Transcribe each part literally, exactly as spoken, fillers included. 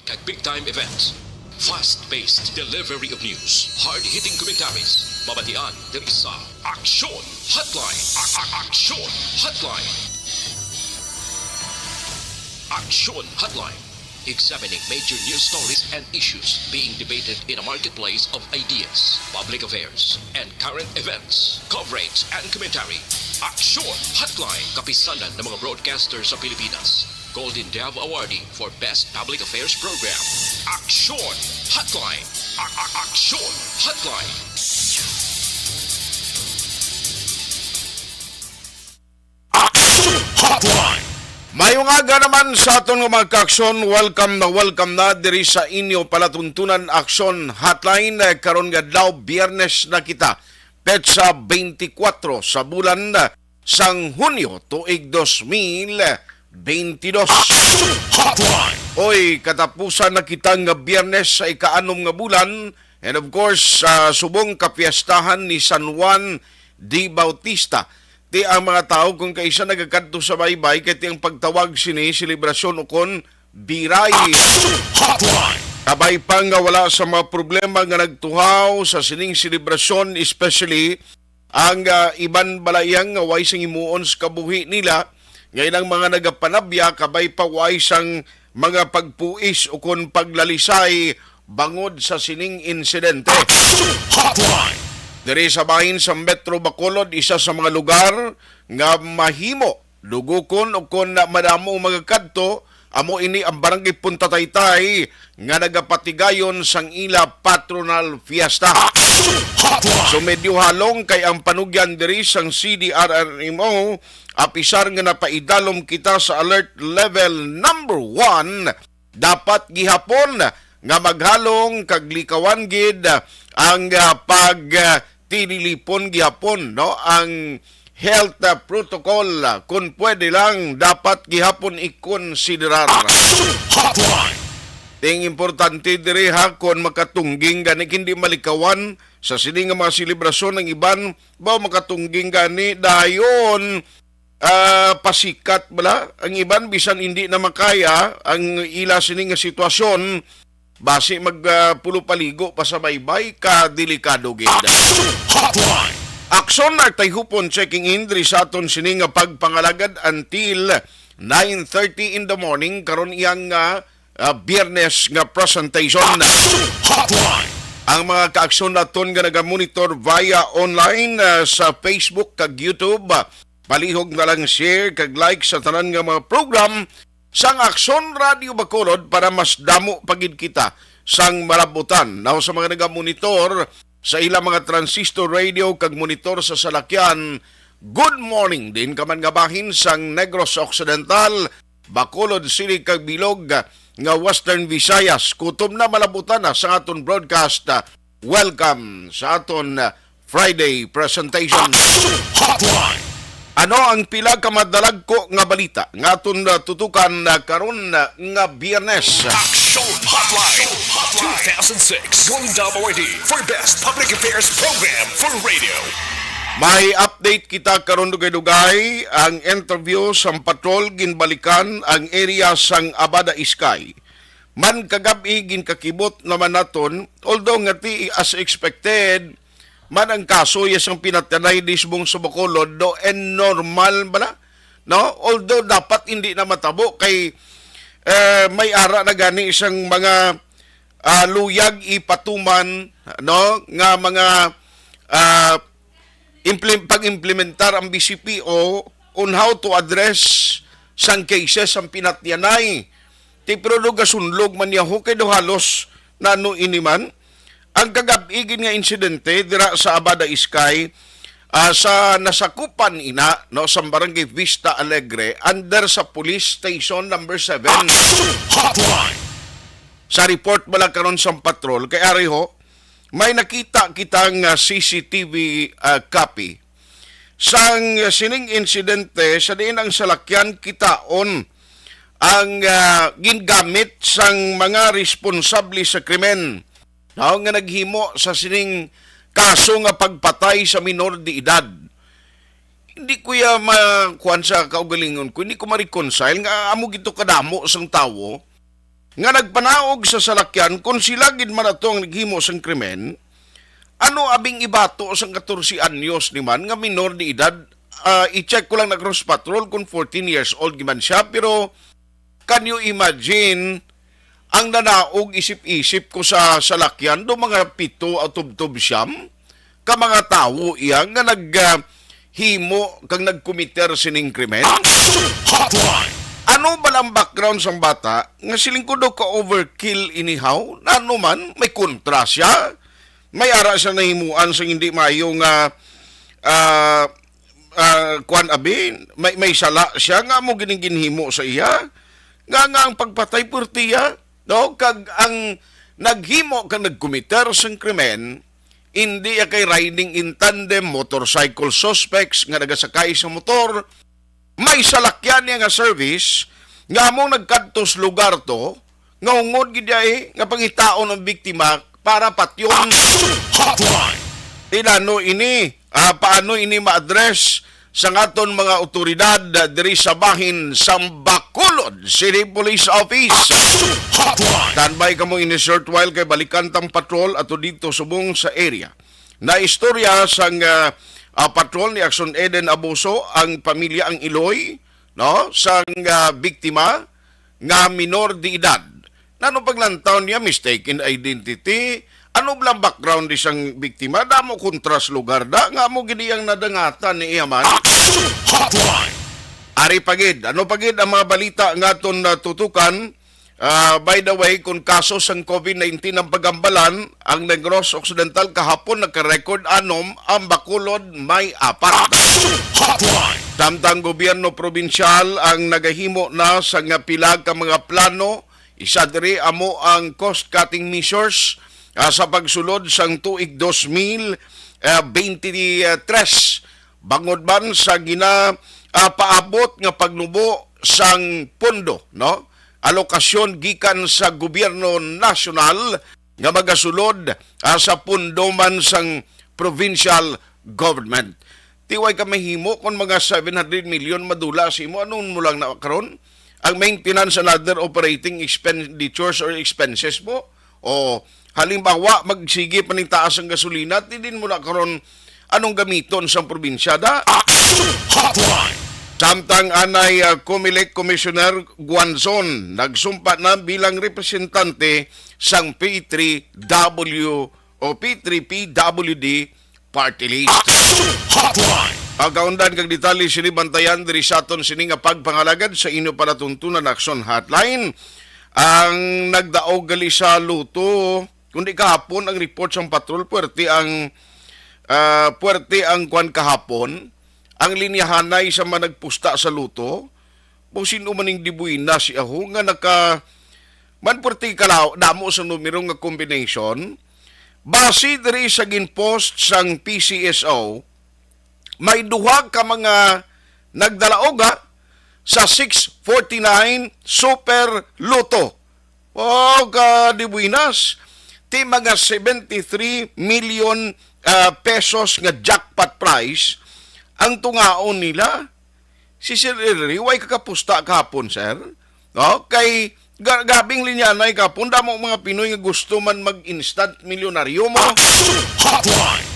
kag big time events. Fast-paced delivery of news, hard-hitting commentaries, mabatian diri sa Aksyon Hotline. A- a- Aksyon Hotline. Aksyon Hotline. Examining major news stories and issues being debated in a marketplace of ideas, public affairs, and current events. Coverage and commentary. Aksyon Hotline. Kapisanan ng mga broadcaster sa Pilipinas. Golden Dove Awardee for Best Public Affairs Program. Aksyon Hotline. A- a- Aksyon Hotline. Aksyon Hotline. Mayong aga naman sa aton nga mga ka-aksyon. Welcome na welcome na diri sa inyo palatuntunan Aksyon Hotline. Eh, karon nga adlaw, Biyernes na kita. Petsa twenty-four sa bulan, eh, sang Hunyo, tuig dos mil twenty-dos. Aksyon Hotline. Oy, katapusan na kita nga Biyernes sa ikaanom nga bulan. And of course, sa subong kapiestahan ni San Juan de Bautista. Ti ang mga tawo kung kaisa nagakadto sa baybay, kay ti ang pagtawag sini selebrasyon ukon biray. Aksyon Hotline. Kabay pa nga wala sa mga problema nga nagtuhaw sa sining selebrasyon, especially ang, ah, iban balayang nga way sang himuon sa kabuhi nila, nga ilang mga nagapanabya kabay pa way sang mga pagpuis ukon paglalisay bangod sa sining insidente. Aksyon Hotline. Diri sa bahin sa Metro Bacolod, isa sa mga lugar nga mahimo lugukon ukon madamo ang magakadto, amo ini ang Barangay Punta Taytay nga nagapatigayon sang ila patronal fiesta. Aksyon Hotline. So, medyo halong kay ang panugyan diri sang C D R R M O, apisar nga napaidalom kita sa alert level number one, dapat gihapon nga maghalong kag likawan gid ang, ah, pag, ah, tililipon gihapon, no, ang health, ah, protocol, ah, kun pwede lang, dapat gihapon ikonsiderar. Aksyon Hotline. Ting importante diri, ha, kun makatungging gani, hindi malikawan sa sini nga mga selebrasyon ang iban, ba makatungging gani dayon, ah, pasikat bala. Ang iban, bisan hindi na makaya ang ila sini nga sitwasyon, basi mag, ah, pulupaligo pa sa baybay, ka delikado gid. Aksyon Hotline. Aksyon na tayhupon checking in diri sa aton sini nga pagpangalagad until nine thirty in the morning karon iyang, ah, ah, Biyernes nga presentation. Aksyon Hotline. Ang mga kaaksyon naton nga nagamonitor via online, ah, sa Facebook kag YouTube, ah, palihog na lang share kag like sa tanan nga mga program sang Aksyon Radio Bacolod para mas damo pa gid kita sang malabutan. Now, sa mga nagamonitor sa ilang mga transistor radio kag monitor sa salakyan, good morning din ka man nga bahin sang Negros Occidental, Bacolod City kag bilog nga Western Visayas. Kutob na, malabutan na sa aton broadcast. Welcome sa aton, uh, Friday presentation. Aksyon Hotline. Ano ang pila ka madalagko nga balita nga aton, uh, tutukan, uh, karon, uh, nga Biyernes? Aksyon Hotline two thousand six Golden Dove Awardee for Best Public Affairs Program for Radio. May update kita karon, dugay-dugay, ang interview sang patrol, ginbalikan ang area sang Abada Iskay. Man kagab-i ginkakibot naman naton, although nga ti as expected, man ang kaso ya sang pinatyanay disbong sa Bacolod, do, and normal bala, no? Although dapat hindi na matabo kay, eh, may ara na gani sang mga, ah, luyag ipatuman, no, nga mga, ah, implim-, pag-implementar ang B C P O on how to address sang cases ang pinatyanay. Ti pero do gasunlog man niya ho kay do halos nano ini man. Ang kagab-i gid nga insidente dira sa Abada Iskay, ah, sa nasakupan ina, no, sa Barangay Vista Alegre, under sa Police Station number seven. Action Hotline. Sa report bala karon sa patrol, kay ari ho, may nakita kita nga C C T V, ah, copy sang sining insidente sa diin ang salakyan kitaon ang, ah, gingamit sang mga responsable sa krimen, no, nga naghimo sa sining kaso nga pagpatay sa minor de edad. Hindi ko ya ma-, kuwan sa kaugalingon ko, hindi ko ma-reconcile nga amo gito kadamo sang tawo nga nagpanaog sa salakyan, kung sila gid man ato ang naghimo sang krimen, ano abing ibato sang katorse anyos ni man nga minor de edad? Ah, i-check ko lang na cross patrol kung fourteen years old gid man siya, pero can you imagine ang nanaog isip-isip ko sa salakyan do mga pito o tubtob siyam ka mga tawo iya nga nag, ah, himo kag nagkomiter sining krimen? Action Hotline! Ano ba lang background sang bata nga siling ko daw ka overkill inihaw? Ano man, may kontra siya? May ara siya nahimuan sang hindi maayo nga, ah, ah, kuwan abi, may, may sala siya nga amo gining ginhimo sa iya? Nga, nga ang pagpatay purtiya, no? Kag ang naghimo kag nagkomiter sang krimen, hindi ya kay riding in tandem, motorcycle suspects nga nagasakay sa motor, may salakyan niya nga service nga among nagkadto sa lugar to, nga ungod gid ay nga pangitaon ang biktima para patyon. Action Hotline! Tinano ini, ah, paano ini ma-address sa aton mga otoridad, ah, diri sa bahin sa Bacolod City Police Office? Action Hotline! Standby kamo ini short while kay balikan tang patrol ato dito subong sa area. Naistorya sang, ah, ah, patrol ni Action Eden Abuso ang pamilya, ang iloy, no, sang, ah, biktima nga minor de edad. Nano paglantaw niya, mistaken identity? Ano bala ang background di sang biktima? Damo kontra sa lugar da nga amo gid iyang nadangatan ni iya man. Action Hotline! Ari pa gid, ano pa gid ang mga balita nga aton natutukan? Ah, by the way, kung kaso sang COVID nineteen ang pagambalan, ang Negros Occidental kahapon nagka-record anom, ang Bacolod may apat. Action Hotline! Samtang gobyerno probinsyal ang nagahimo na sa nga pila ka mga plano, isa diri amo ang cost-cutting measures, ah, sa pagsulod sang tuig dos mil, ah, beintitres, bangod man sa gina, ah, paabot nga pagnubo sang pondo, no? Alokasyon gikan sa gobyerno nasyonal nga magasulod, ah, sa pondo man sang provincial government. Ti way ka mahimo kon mga seven hundred million madula sa imo, anong mo lang na karon? Ang maintenance and other operating expenditures or expenses mo, o halimbawa, magsige pa ning taas ang gasolina, ti din mo na karon anong gamiton sang probinsya da? Action Hotline! Samtang anay, ah, Comelec Commissioner Guanzon nagsumpa na bilang representante sang P three W o P three P W D Party List. Action Hotline! Ang kaundan kag detalye sini bantayan diri sa aton sini nga pagpangalagad sa inyo palatuntunan Action Hotline. Ang nagdaog gali sa Lotto, kundi kahapon ang report sang patrol, puwerte ang, ah, puwerte ang kwan kahapon, ang linyahanay sa managpusta sa Lotto. Kung sino man ning dibuina si Aho nga naka, man puwerte kalaw, damo sa numero nga combination. Base diri sa ginpost sang P C S O, may duha ka mga nagdalaog, ha, sa six forty-nine Super Lotto. O, ka di buenas, ti mga seventy-three million, ah, pesos nga jackpot prize ang tungaon nila. Si Sir Elry, way kakapusta kahapon, sir? No? Kay ga-, gabing linyanay kahapon, damo mga Pinoy nga gusto man mag-instant milyonaryo mo. Action Hotline!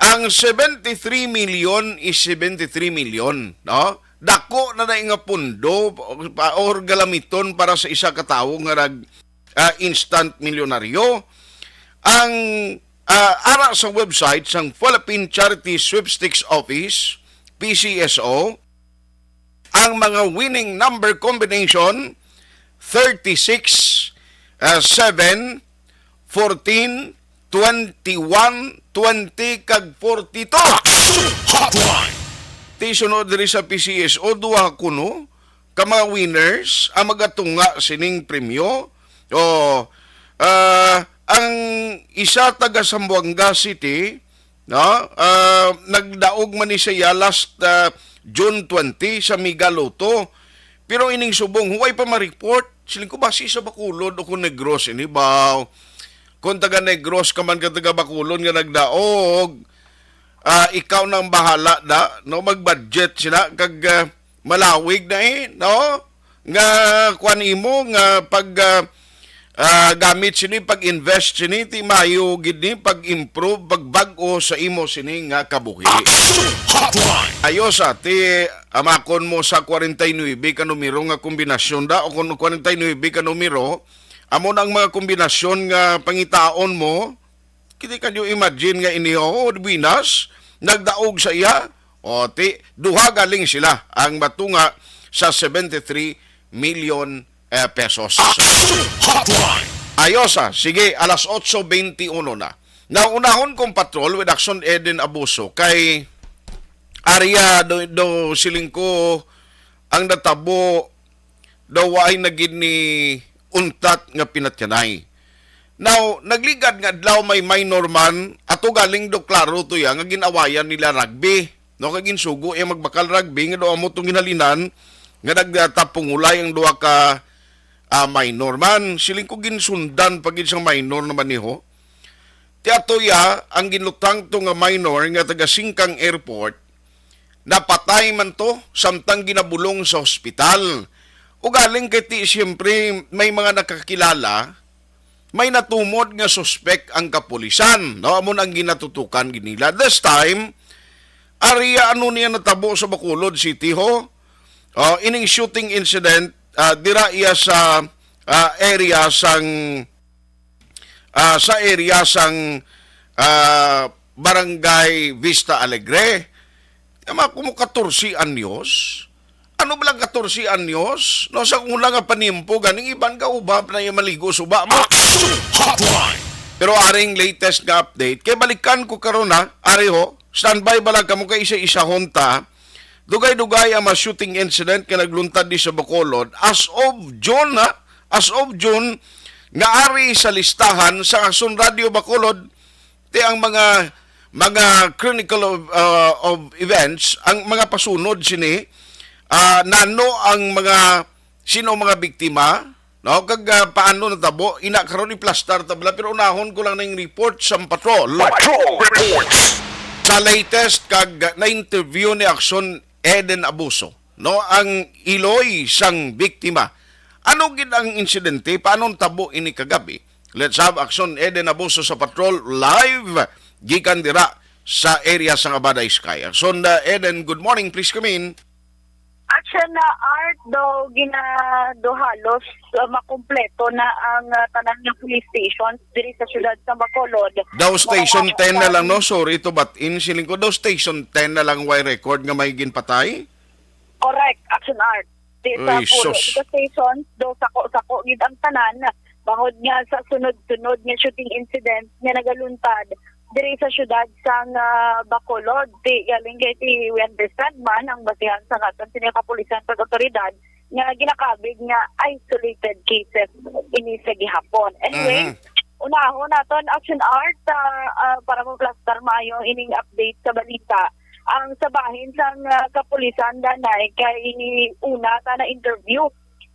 Ang seventy-three million is seventy-three million, no? Dako na na nga pundo pa, or galamiton para sa isa ka tawo nga nag, ah, instant milyonaryo. Ang, ah, ara sa website sang Philippine Charity Sweepstakes Office, P C S O, ang mga winning number combination, thirty-six, ah, seven, fourteen, twenty-one, twenty, kag forty-two. Action Hotline! Ti sunod diri sa P C S O, duha kuno ka mga winners ang magatunga sining premyo. O, ah, ang isa taga Zamboanga City, no? Ah, nagdaog man ni siya last, ah, June twenty sa Mega Lotto. Pero ining subong, huway pa ma-report. Siling ko, basi sa Bacolod o kung Negros ini ba? Kung taga Negros ka man ka taga Bacolod nga nagdaog, ah, ikaw nang bahala da, no? Mag-budget sila kag, ah, malawig na eh, no? Nga kuan imo nga pag, ah, Ah, gamit sini pag-invest sini, ti mayo gid ni pag-improve, pagbag-o sa imo sini nga kabuhi. Action Hotline. Ayo sa ti amakon mo sa forty-nine ka numero nga kombinasyon da, o kung forty-nine ka numero, amo na ang mga kombinasyon nga pangitaon mo. Kita, can you imagine nga ini, oh, buenas, nagdaog sa iya? O, ti, duha galing sila ang matunga sa seventy-three million, eh, pesos. Action Hotline. Ayos, ah. Sige, alas otso beintiuno na. Naunahon kong patrol with Action Eden Abuso kay Aria do, do siling ko ang natabo daw ay nagin ni untat nga pinatyanay. Now, nagligad nga adlaw may minor man, ato galing do klaro to ya nga ginawayan nila rugby. No, kay ginsugo iya magbakal rugby nga daw amo tong ginhalinan nga nagtapungulay ang duha ka, ah, minor man. Siling ko ginsundan pa gid sang minor naman niho. Ti ato ya ang ginlutang to nga minor nga taga Singkang Airport, napatay man to samtang ginabulong sa hospital. Ugaling kay ti siyempre may mga nakakilala, may natumod nga suspek ang kapulisan, no? Amo na ang ginatutukan gid nila. This time, aria ano niya natabo sa Bacolod City, ho? Oh, ining shooting incident, ah, dira iya sa, ah, area sang, ah, sa area sang, ah, Barangay Vista Alegre. Tama ko mo katorse anyos. Ano ba lang katorse anyos? No, sa una nga panimpo, ganing iban ka uba na yung maligo suba mo. Action Hotline. Pero aring latest nga update, kay balikan ko karon, ha, ari ho, standby bala kamo kay isa-isahon ta. Dugay-dugay ang mga shooting incident nga nagluntad di sa Bacolod. As of June, ha, as of June, nga ari sa listahan sa Action Radio Bacolod, ti ang mga, mga chronicle of, uh, of events, ang mga pasunod sini, ah, nano ang mga, sino ang mga biktima, no? Kag, ah, paano natabo? Ina karon iplastar ta bala, pero unahon ko lang na yung report sa patrol. Patrol report. Sa latest, kag na-interview ni Action Eden Abuso, no, ang iloy sang biktima. Ano gid ang insidente? Paano tabo ini kagabi? Let's have Action Eden Abuso sa patrol live gikan dira sa area sa Abada Sky. Action, uh, Eden, good morning. Please come in. Action na Art, daw gina-, do halos, uh, makumpleto na ang, uh, tanan nga police stations diri sa siyudad sa Bacolod. Daw station ten na lang, no? Sorry to butt in, siling ko, daw station ten na lang way record nga may ginpatay? Correct, Action Art. Di sa Ay, pulo sus. Ka stations, do sako-sako gid ang tanan. Bangod nga sa sunod-sunod nga shooting incident nga nagaluntad diri sa siyudad sang, ah, Bacolod. Ti, galing kay ti, we understand man ang basihan sa aton sini kapulisan kag otoridad nga ginakabig nga isolated cases ini sa gihapon. Anyway, Mhm. Unahon naton, Action Art, ah, ah, para maplastar maayo ining update sa balita. Ang sa bahin sang, ah, kapulisan, danay, kay una ta na-interview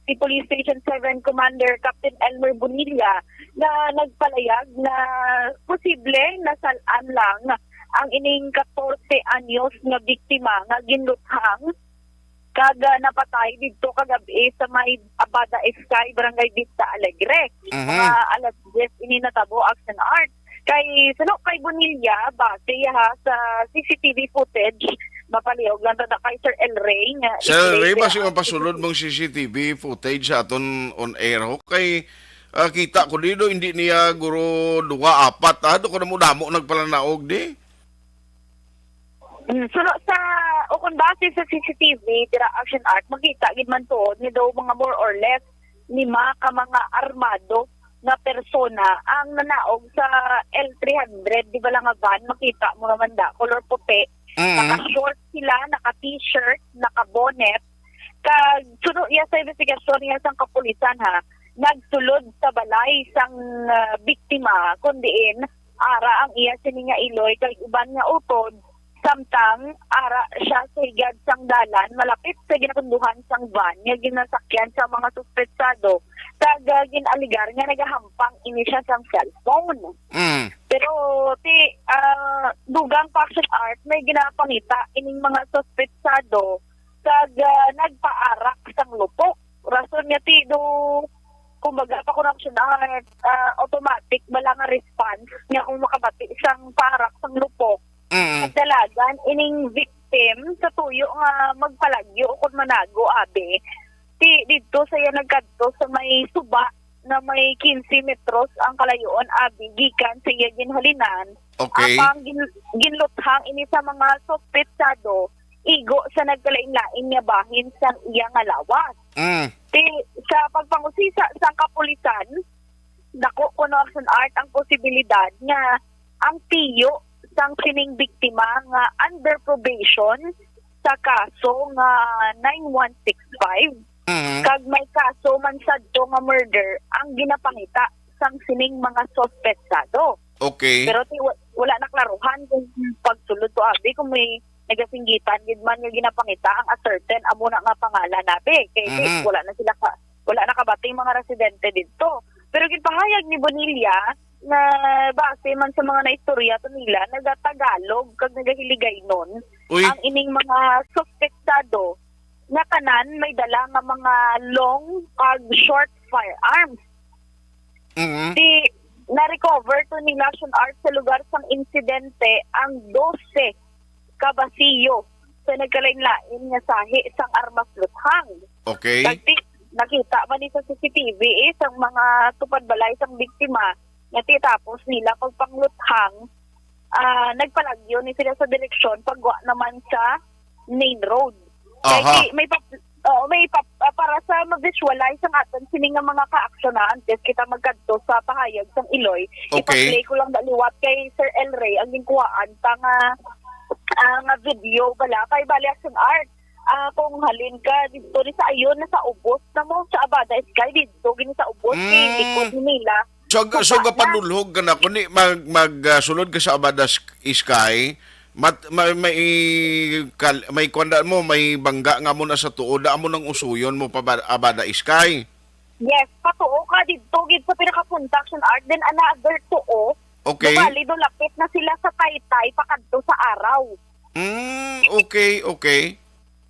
si Police Station seven Commander Captain Elmer Bonilla, na nagpalayag na posible nasal-an lang ang ining katorse anyos nga biktima nga ginluthang kag, ah, napatay didto kagab-i sa may Abada Sky, Barangay Vista Alegre. Mhm. Mga alas diyes ini natabo, Action Art. Kay suno kay Bonilla, base ha sa C C T V footage, mapalihog lang ta kay Sir El Rey nga Sir El Rey, i-play basi ang mapasulod C C T V. Mong C C T V footage sa aton on air ho. Kay, ah, kita ko dito, hindi niya guro duha, apat, ah. Doon ko na mo damo nagpalanaog di. Mm, suno sa, o kung base sa C C T V, dira, Action Art, makita gid man tuod nga daw mga more or less lima ka mga armado nga persona ang nanaog sa L three hundred, di ba lang nga van, makita mo naman da, color puti. Mm. Naka-short sila, naka-t-shirt, naka-bonnet. Kag suno iya sa investigasyon niya sang kapulisan, ha, nagsulod sa balay sang, ah, biktima, kun diin ara ang iya sini nga iloy kag uban nga utod, samtang ara siya sa higad sang dalan malapit sa ginapunduhan sang van nga ginasakyan sa mga suspetsado, kag, ah, gin-alegar nga nagahampang ini siya sang cellphone. Mm. Pero ti, ah, dugang pa, Action Art, may ginapangita ining mga suspetsado kag, ah, nagpaarak sang lupok. Rason nga ti do Kumbaga, pa ko na siya na, ah, automatic bala nga response niya kung makabati sang parak sang lupok. Mm. Kadalagan, ining victim sa tuyo nga magpalagyo o kung manago, abi, ti didto sa iya nagkadto sa may suba na may quince metros ang kalayoon, abi, gikan sa iya ginhalinan. Okay. Apang gin-, ginluthang ini sa mga suspetsado igo sa nagkalain-lain nga bahin sang iya nga lawas. Mm. Ti, sa pagpangusisa sang kapulisan, dako kuno, Action Art, ang posibilidad nga ang tiyo sang sining biktima nga under probation sa kaso nga nine one six five, Mm. kag may kaso man sadto nga murder ang ginapangita sang sining mga suspetsado. Okay. Pero ti, wa-, wala na klaruhan kung pagsulod to, abi, kung may nagasinggitan gid man nga ginapangita ang a certain amo na nga pangalan, abi. Kay ti, Mhm. wala na sila ka, wala na kabating mga residente didto. Pero ginpahayag ni Bonilla na base man sa mga naistorya to nila, naga-Tagalog kag nagahiligaynon Uy. ang ining mga suspetsado nga tanan may dala nga mga long kag short firearms. Mhm. Di na-recover to ni Action Art sa lugar sang insidente ang dose ka basiyo sa nagkalain-lain nga sahi sang armas luthang. Okay. Kag ti-, nakita man ni sa C C T V, eh, sang mga tupad balay sang biktima nga ti tapos nila pagpangluthang, ah, nagpalagyo ni sila sa direksyon pagwa naman sa main road. Kay Aha. ti-, may pa-, oo, may pa-, ah, para sa ma-visualize ang aton sini nga mga kaaksyon na antes kita magkadto sa pahayag sang Iloy, Okay. ipa-play ko lang na liwat kay Sir El Rey ang ginkuhaan pa nga, ah, nga video bala. Kay bali, Action Art, ah, kung halin ka dito ni sa ayon na sa ubos na mo sa Abada Sky, dito gini sa ubos, Mm. likod ni nila. So, ag-, so Suba na. gapanulhog ka na, kundi mag, mag, ah, sulod ka sa Abada Sk-, Sky, mat-, may, may, kal-, may kuwan daan mo, may bangga nga mo na sa tuod, daan mo nang usuyon mo pa ba-, Abada Sky? Yes, patuo ka dito, gid sa pinakapunta, Action Art, then another tuo, Okay. bali, do lapit na sila sa Taytay, pakadto sa Araw. Mm, okay, okay.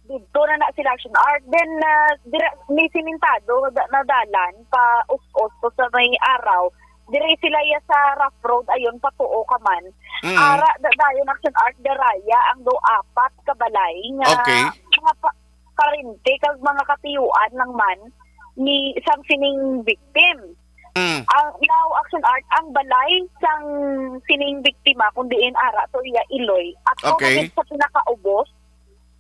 Didto na na sila, Action Art. Then, ah, dira, may simentado da-, na dalan pa us-os to sa may Araw. Dire sila iya sa rough road, ayon, patuo ka man. Mm. Ara, da-, dayon, Action Art, daraya ang do apat ka balay nga Okay. mga pa-, karente kag mga katiyuan lang man ni sang sining victim. Mm. Ang, now, Action Art, ang balay sang sining biktima, kung diin ara to iya Iloy, ato Okay. na gid sa pinakaubos,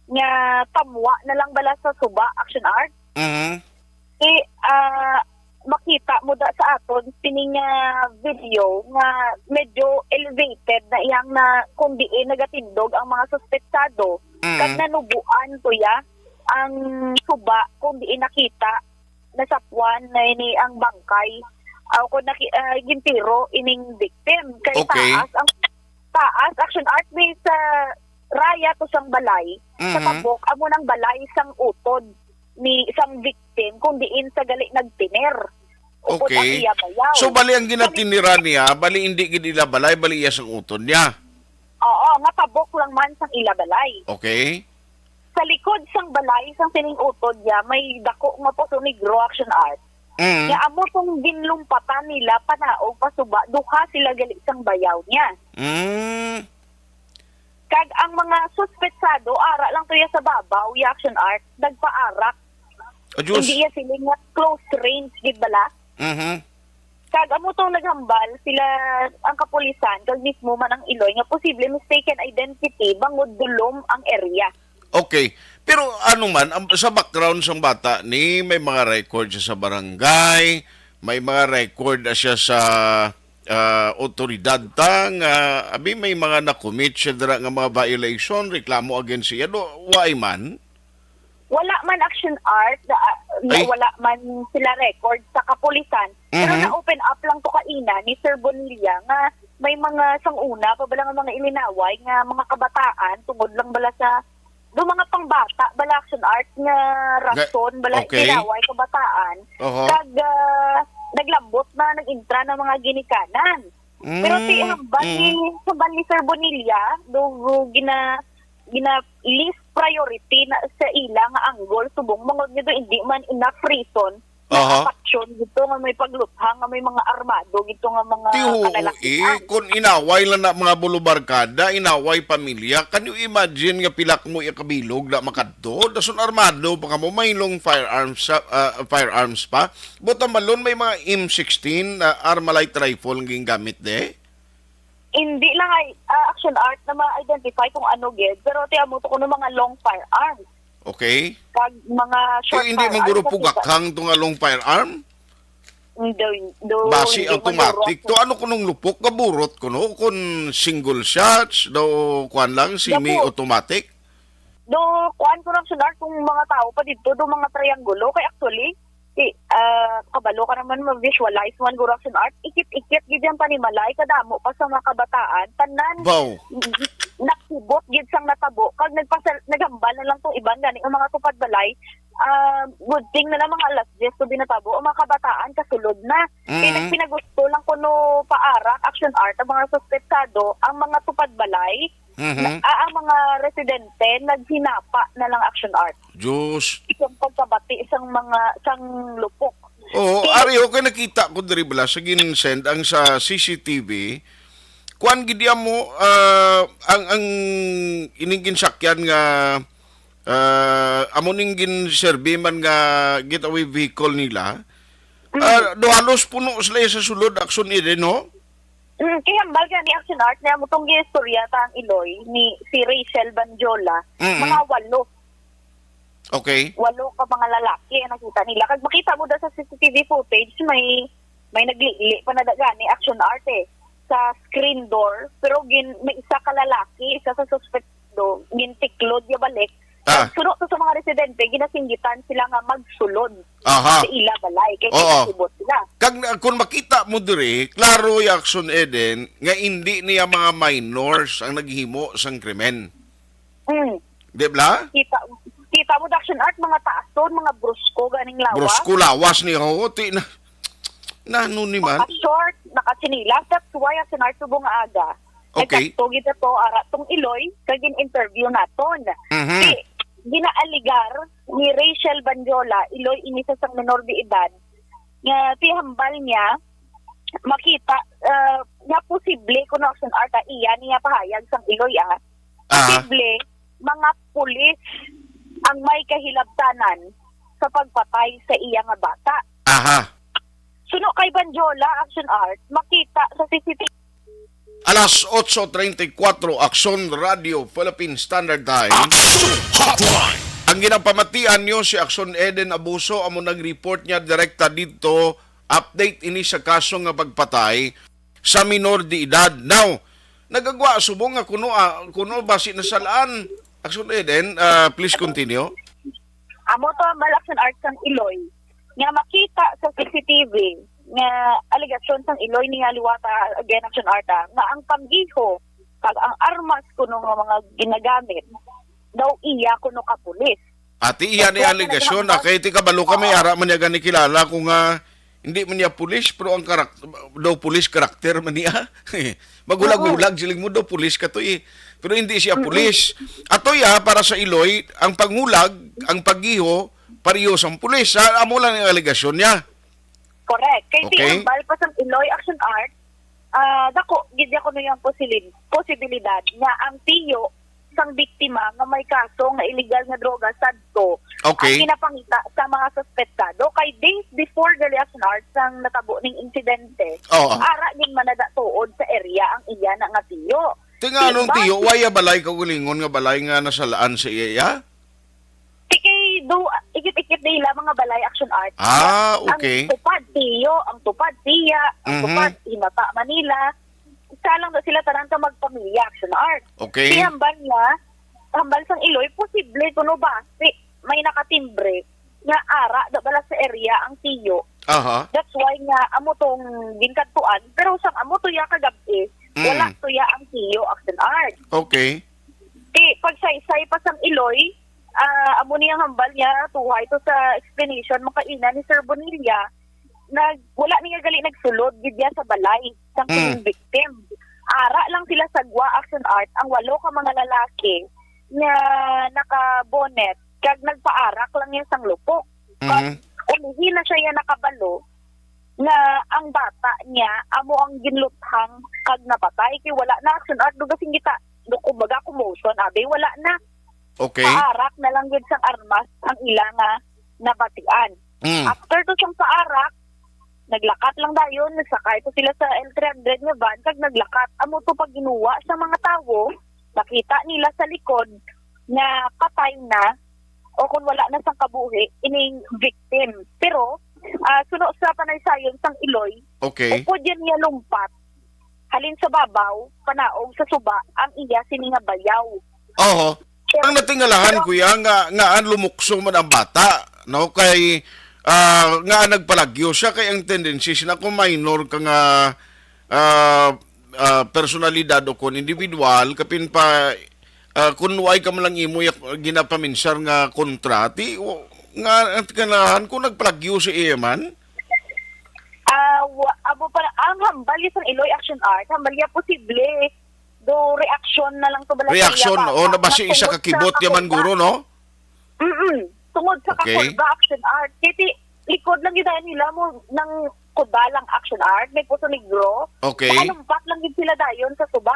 nga tamwa na lang bala sa suba, Action Art. Mhm. Eh, ah, makita mo da sa aton sining, ah, video nga medyo elevated na iyang na kung diin nagatindog ang mga suspetsado. Mhm. Kag nanubuan to ya ang suba kung diin nakita, nasapwan na ini ang bangkay. Aw, kung naki-, ah, gintiro ining victim. Kay Okay. taas ang taas, Action Art, may sa raya to sang balay, sa Mhm. tabok, amo nang balay sang utod ni sang victim, kung diin sa gali nagtiner. Upod ang Okay. iya bayaw. So, bali ang Kani- ginatinira niya, bali hindi gid ila balay, bali iya sang utod niya. Oo, nga tabok lang man sang ila balay. Okay. Sa likod sang balay, sang sining utod niya, may dako nga puso negro, Action Art. Mm. Nga amo tong ginlumpatan nila panaog pasuba, duha sila gali sang bayaw niya. Mm. Kag ang mga suspetsado, ara lang to ya sa babaw, ya, Action Art, nagpaarak. Ah, Diyos. Hindi ya sila nga close range, di bala? Mhm. Kag amo tong naghambal sila, ang kapulisan, kag mismo man ang Iloy, nga posible mistaken identity bangod dulom ang area. Okay. Pero ano man, ang, sa background sang bata ni, may mga record siya sa barangay, may mga record na siya sa, ah, otoridad ta nga, abi, may mga na-commit siya dira nga mga violation, reklamo against siya. Do, why man? Wala man, Action Art, na, na Ay. wala man sila record sa kapulisan. Pero Mhm. na-open up lang to kaina ni Sir Bonilla nga may mga sang una pa bala nga mga ilinaway nga mga kabataan tungod lang bala sa do mga pangbata bala, Action Art, nga Ga-, rason bala okay. ilinaway kabataan. Oho. Kag, ah, naglambot na, nag-intra na mga ginikanan. Pero ti Mm, hambal ni, mm. hambal ni Sir Bonilla, do gina-, gina-, least priority na sa ila nga anggol subong bangod nga do hindi man enough reason Aha. Action dito nga may pagluthang, nga may mga armado dito nga mga Ti, oo, kalalakihan. Eh, kung inaway lang na mga bulubarkada, inaway pamilya, can you imagine nga pila mo ikabilog na makadto? Dason armado pa kamo, may long firearms sa, ah, firearms pa. Buta malon may mga M sixteen, ah, Armalite rifle nga gingamit de? Hindi lang ay, ah, Action Art na ma-identify kung ano gid, pero ti amo to kuno mga long firearms. Okay. Kag mga short Kay hindi man firearms guro na kita. Pugakhang to nga long firearm? Hindi, do, Basi hindi automatic. Manurot. To ano kunong lupok? Gaburot kuno? Kung single shots, do kuan lang, semi-automatic? Do, kuan ko lang, Action Art, kung mga tao pa dito, do mga triangulo. Kay actually, si, ah, kabalo ka naman, ma-visualize man, guro, Action Art, ikit-ikit gid yung panimalay, kadamo pa sa mga kabataan. Tanan, Baw. nakubot gid sang natabo, kag nagpasal-, naghambal na lang tong iban gani ang mga tupad balay. Ah, good thing na lang mga alas diyes to binatabo, ang mga kabataan kasulod na. Kay Mhm. nagpinagusto lang kuno paarak, Action Art, ang mga suspetsado, ang mga tupad balay, Mhm. na, ah, ang mga residente, naghinapa na lang, Action Art. Diyos. Isang pagkabati, isang mga, isang lupok. Oo, Kay ari, okay, nakita ko diri bala sa gin-send ang sa C C T V. Kuan gid mo, ah, ang, ang ining ginsakyan nga, ah, amo ning ginserbi man nga getaway vehicle nila. Mm. Ah, do halos puno sila sa sulod, Action Eden, no? Mm, kay hambal gani, Action Art, na mo tong gistorya ta ang Iloy ni si Rachel Banjola, Mm-mm. mga walo. Okay. Walo ka mga lalaki ang nakita nila. Kag makita mo da sa C C T V footage, may, may naglili pa na da gani, Action Art, eh. Sa screen door, pero gin-, may isa ka lalaki, isa sa suspect do, gintiklod ya balik. Ah. Suno to sa mga residente, ginasinggitan sila nga magsulod Aha. sa ila balay, kay Oo. Nakasibot sila. Kag na, kung makita mo diri, klaro, Action Eden, nga hindi niya mga minors ang naghimo sang krimen. Mm. Di ba? Kita, kita mo, Action Art, mga taason, mga brusko, ganing lawas. Brusko lawas ni, ho, ti na, nano ni man? Naka-short, naka-tsinelas. That's why, Action Art, subong nga aga. Okay. Nagkadto gid to, ara tong Iloy, kag gin-interview naton. Mhm. Si, ginaaligar ni Rachel Banjola, Iloy ini sa sang menor de edad, nga ti hambal niya, makita, ah, nga posible kuno, Action Art, ah, iya niya pahayag sang Iloy, ah. Aha. Posible, mga pulis ang may kahilabtanan sa pagpatay sa iya nga bata. Aha. Suno kay Banjola, Action Art, makita sa C C T V. Alas otso treinta y cuatro, Action Radio Philippine Standard Time. Action Hotline. Ang ginapamatian niyo si Action Eden Abuso, amo nag-report niya direkta dito. Update ini sa kaso nga pagpatay sa minor de edad. Now, nagagwa subong nga kuno, ah, kuno basi nasalaan. Action Eden, ah, please continue. Amo to ang Action Art sang Iloy nga makita sa C C T V nga alegasyon sang Iloy niya liwata, again, Action Art, ah, nga ang panggiho kag ang armas kuno nga mga ginagamit daw iya kuno ka pulis. Ati, iya ni Ito ang alegasyon, nagpapangkat. Ah, kay ti kabalo ka, may ara man niya gani kilala ko nga hindi man niya pulis, pero ang karak-, daw pulis karakter man niya. Magulag-ulag, Oo. Siling mo daw pulis ka to eh. Pero hindi siya Mm-mm. Pulis. Ato ya, para sa Iloy, ang pangulag, ang paggiho, pareho sang pulis. Sa amo lang ang alegasyon niya. Correct. Kay Okay. Hambal pa sang Iloy, Action Art, ah, dako gid ya kuno yung posilib-, posibilidad nga ang tiyo sang biktima nga may kaso nga illegal nga droga sadto Okay. ang ginapangita sa mga suspetsado. Kay days before gali, Action Art, sang natabo ning insidente, Oo. Ara gid manadatuod sa area ang iya na nga tiyo. Ti nga anong Diba? Tiyo? Why a balay kaugalingon nga balay nga nasalaan sa iya? Ti kay do, ikit-ikit nila mga balay, Action Art. Ah, okay. Ang tupad tiyo, ang tupad tiya, ang Mhm. tupad Hinata Manila. Isa lang daw sila tanan ka magpamilya, Action Art. Okay. Si hambal niya, hambal sang Iloy, posible kuno ba si may nakatimbre nga ara daw bala sa area ang tiyo. Aha. That's why nga amo tong ginkadtuan, pero sang amo to ya kagabi, Mm. wala to ya ang tiyo, Action Art. Okay. Ti, pagsaysay pa sang Iloy, ah, amo niyang hambal niya, tuhay to sa explanation, makaina ni Sir Bonilla, nag-, wala niya gali nagsulod gid niya sa balay sang Mm. kining victim. Ara lang sila sa gwa, Action Art, ang walo ka mga lalaki nga naka-bonnet, kag nagpaarak lang niya sang lupok. Kag Mhm. ulihi na siya ya nakabalo nga ang bata niya amo ang ginluthang kag napatay. Kay wala na, Action Art, duga sing gita, kumbaga, commotion, abi, wala na. Okay. Paarak na lang gid sang armas ang ila nga nabatian. Mm. After to sang paarak, naglakat lang dayon, nagsakay to sila sa L three hundred nga van, kag naglakat. Amo to pag ginuwa sa mga tawo, nakita nila sa likod nga patay na, o kung wala na sang kabuhi, ining victim. Pero, ah, suno sa panaysayon sang Iloy, okay, upod yan niya lumpat, halin sa babaw, panaog sa suba, ang iya sini nga bayaw. Oho. Pero ang natingalahan, pero kuya, nga, nga ang lumukso man ang bata, no? Kay, ah, nga nagpalagyo siya, kay ang tendency sina kung minor ka nga, ah, ah, personalidad o kon individual, kapin pa, ah, kung way ka man lang imo yak-, ginapaminsar nga kontra, ti, o, nga ang natingalahan kung nagpalagyo si iya man? Ah, wa-, amo pa, ang hambal ya sang Iloy, Action Art, hambal ya posible do reaksyon na lang to bala sa iya. Reaksyon, bata, o, nabasi nga isa ka tungod sa kibot ya man kakurba, guro, no? Mm-mm. Tungod sa, okay, kakurba, Action Art. Kay ti, likod lang gid nila mo nang kuba lang, Action Art. May Poso Negro. Okay. Nakalumpat lang gid sila dayon sa suba.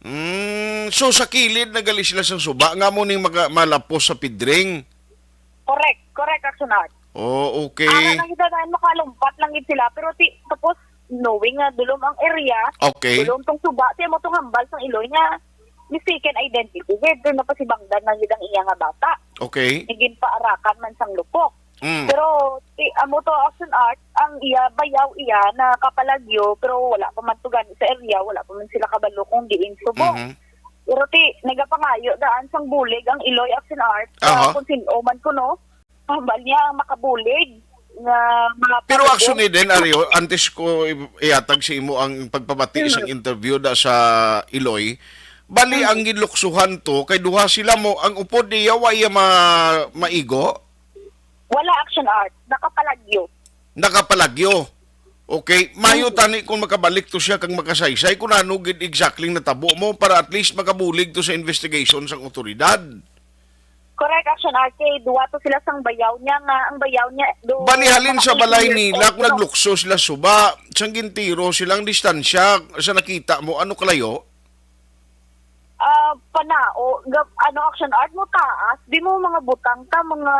Mm, so sa kilid na gali sila sa suba, nga mo ning maga-, malapos sa pidring? Correct. Correct, Action Art. Oh, okay. Ara lang gid na makalumpat lang gid sila. Pero ti, tapos, knowing nga dulom ang area, okay, dulom tong suba, ti amo tong hambal sang Iloy nga mistaken identity. Kaya doon napasibangdan na gid ang iya nga bata. Okay. Nga ginpaarakan man sang lupok. Mm. Pero, ti, amo to, Action Art, ang iya, bayaw iya, nakapalagyo, pero wala pa man to gani sa area, wala pa man sila kabalo kung diin subong. Mhm. Pero ti, nagapangayo daan sang bulig ang Iloy, Action Art, sa, aha, kung sin-o man kuno, hambal niya ang makabulig nga mga. Pero pamilya. Actually din, Ario, antes ko i-, ihatag sa imo ang pagpabati, mm, isang interview da sa Iloy, bali, mm, ang ginluksuhan to, kay duha sila mo, ang upod niya, wa iya ma-, maigo? Wala, Action Art. Nakapalagyo. Nakapalagyo. Okay. Mayo, mm, tani kung makabalik to siya kag makasaysay kung ano gid exactly natabo mo para at least makabulig to sa investigation sang otoridad. Correct, Action Art. Kay duwa to sila sang bayaw niya nga ang bayaw niya do. Bali, halin sa balay nila, kung naglukso sila suba, sang gintiro silang distansya sa nakita mo, ano kalayo? Ah, panao, gab-, ano, Action Art, mo taas, di mo mga butang ka, mga,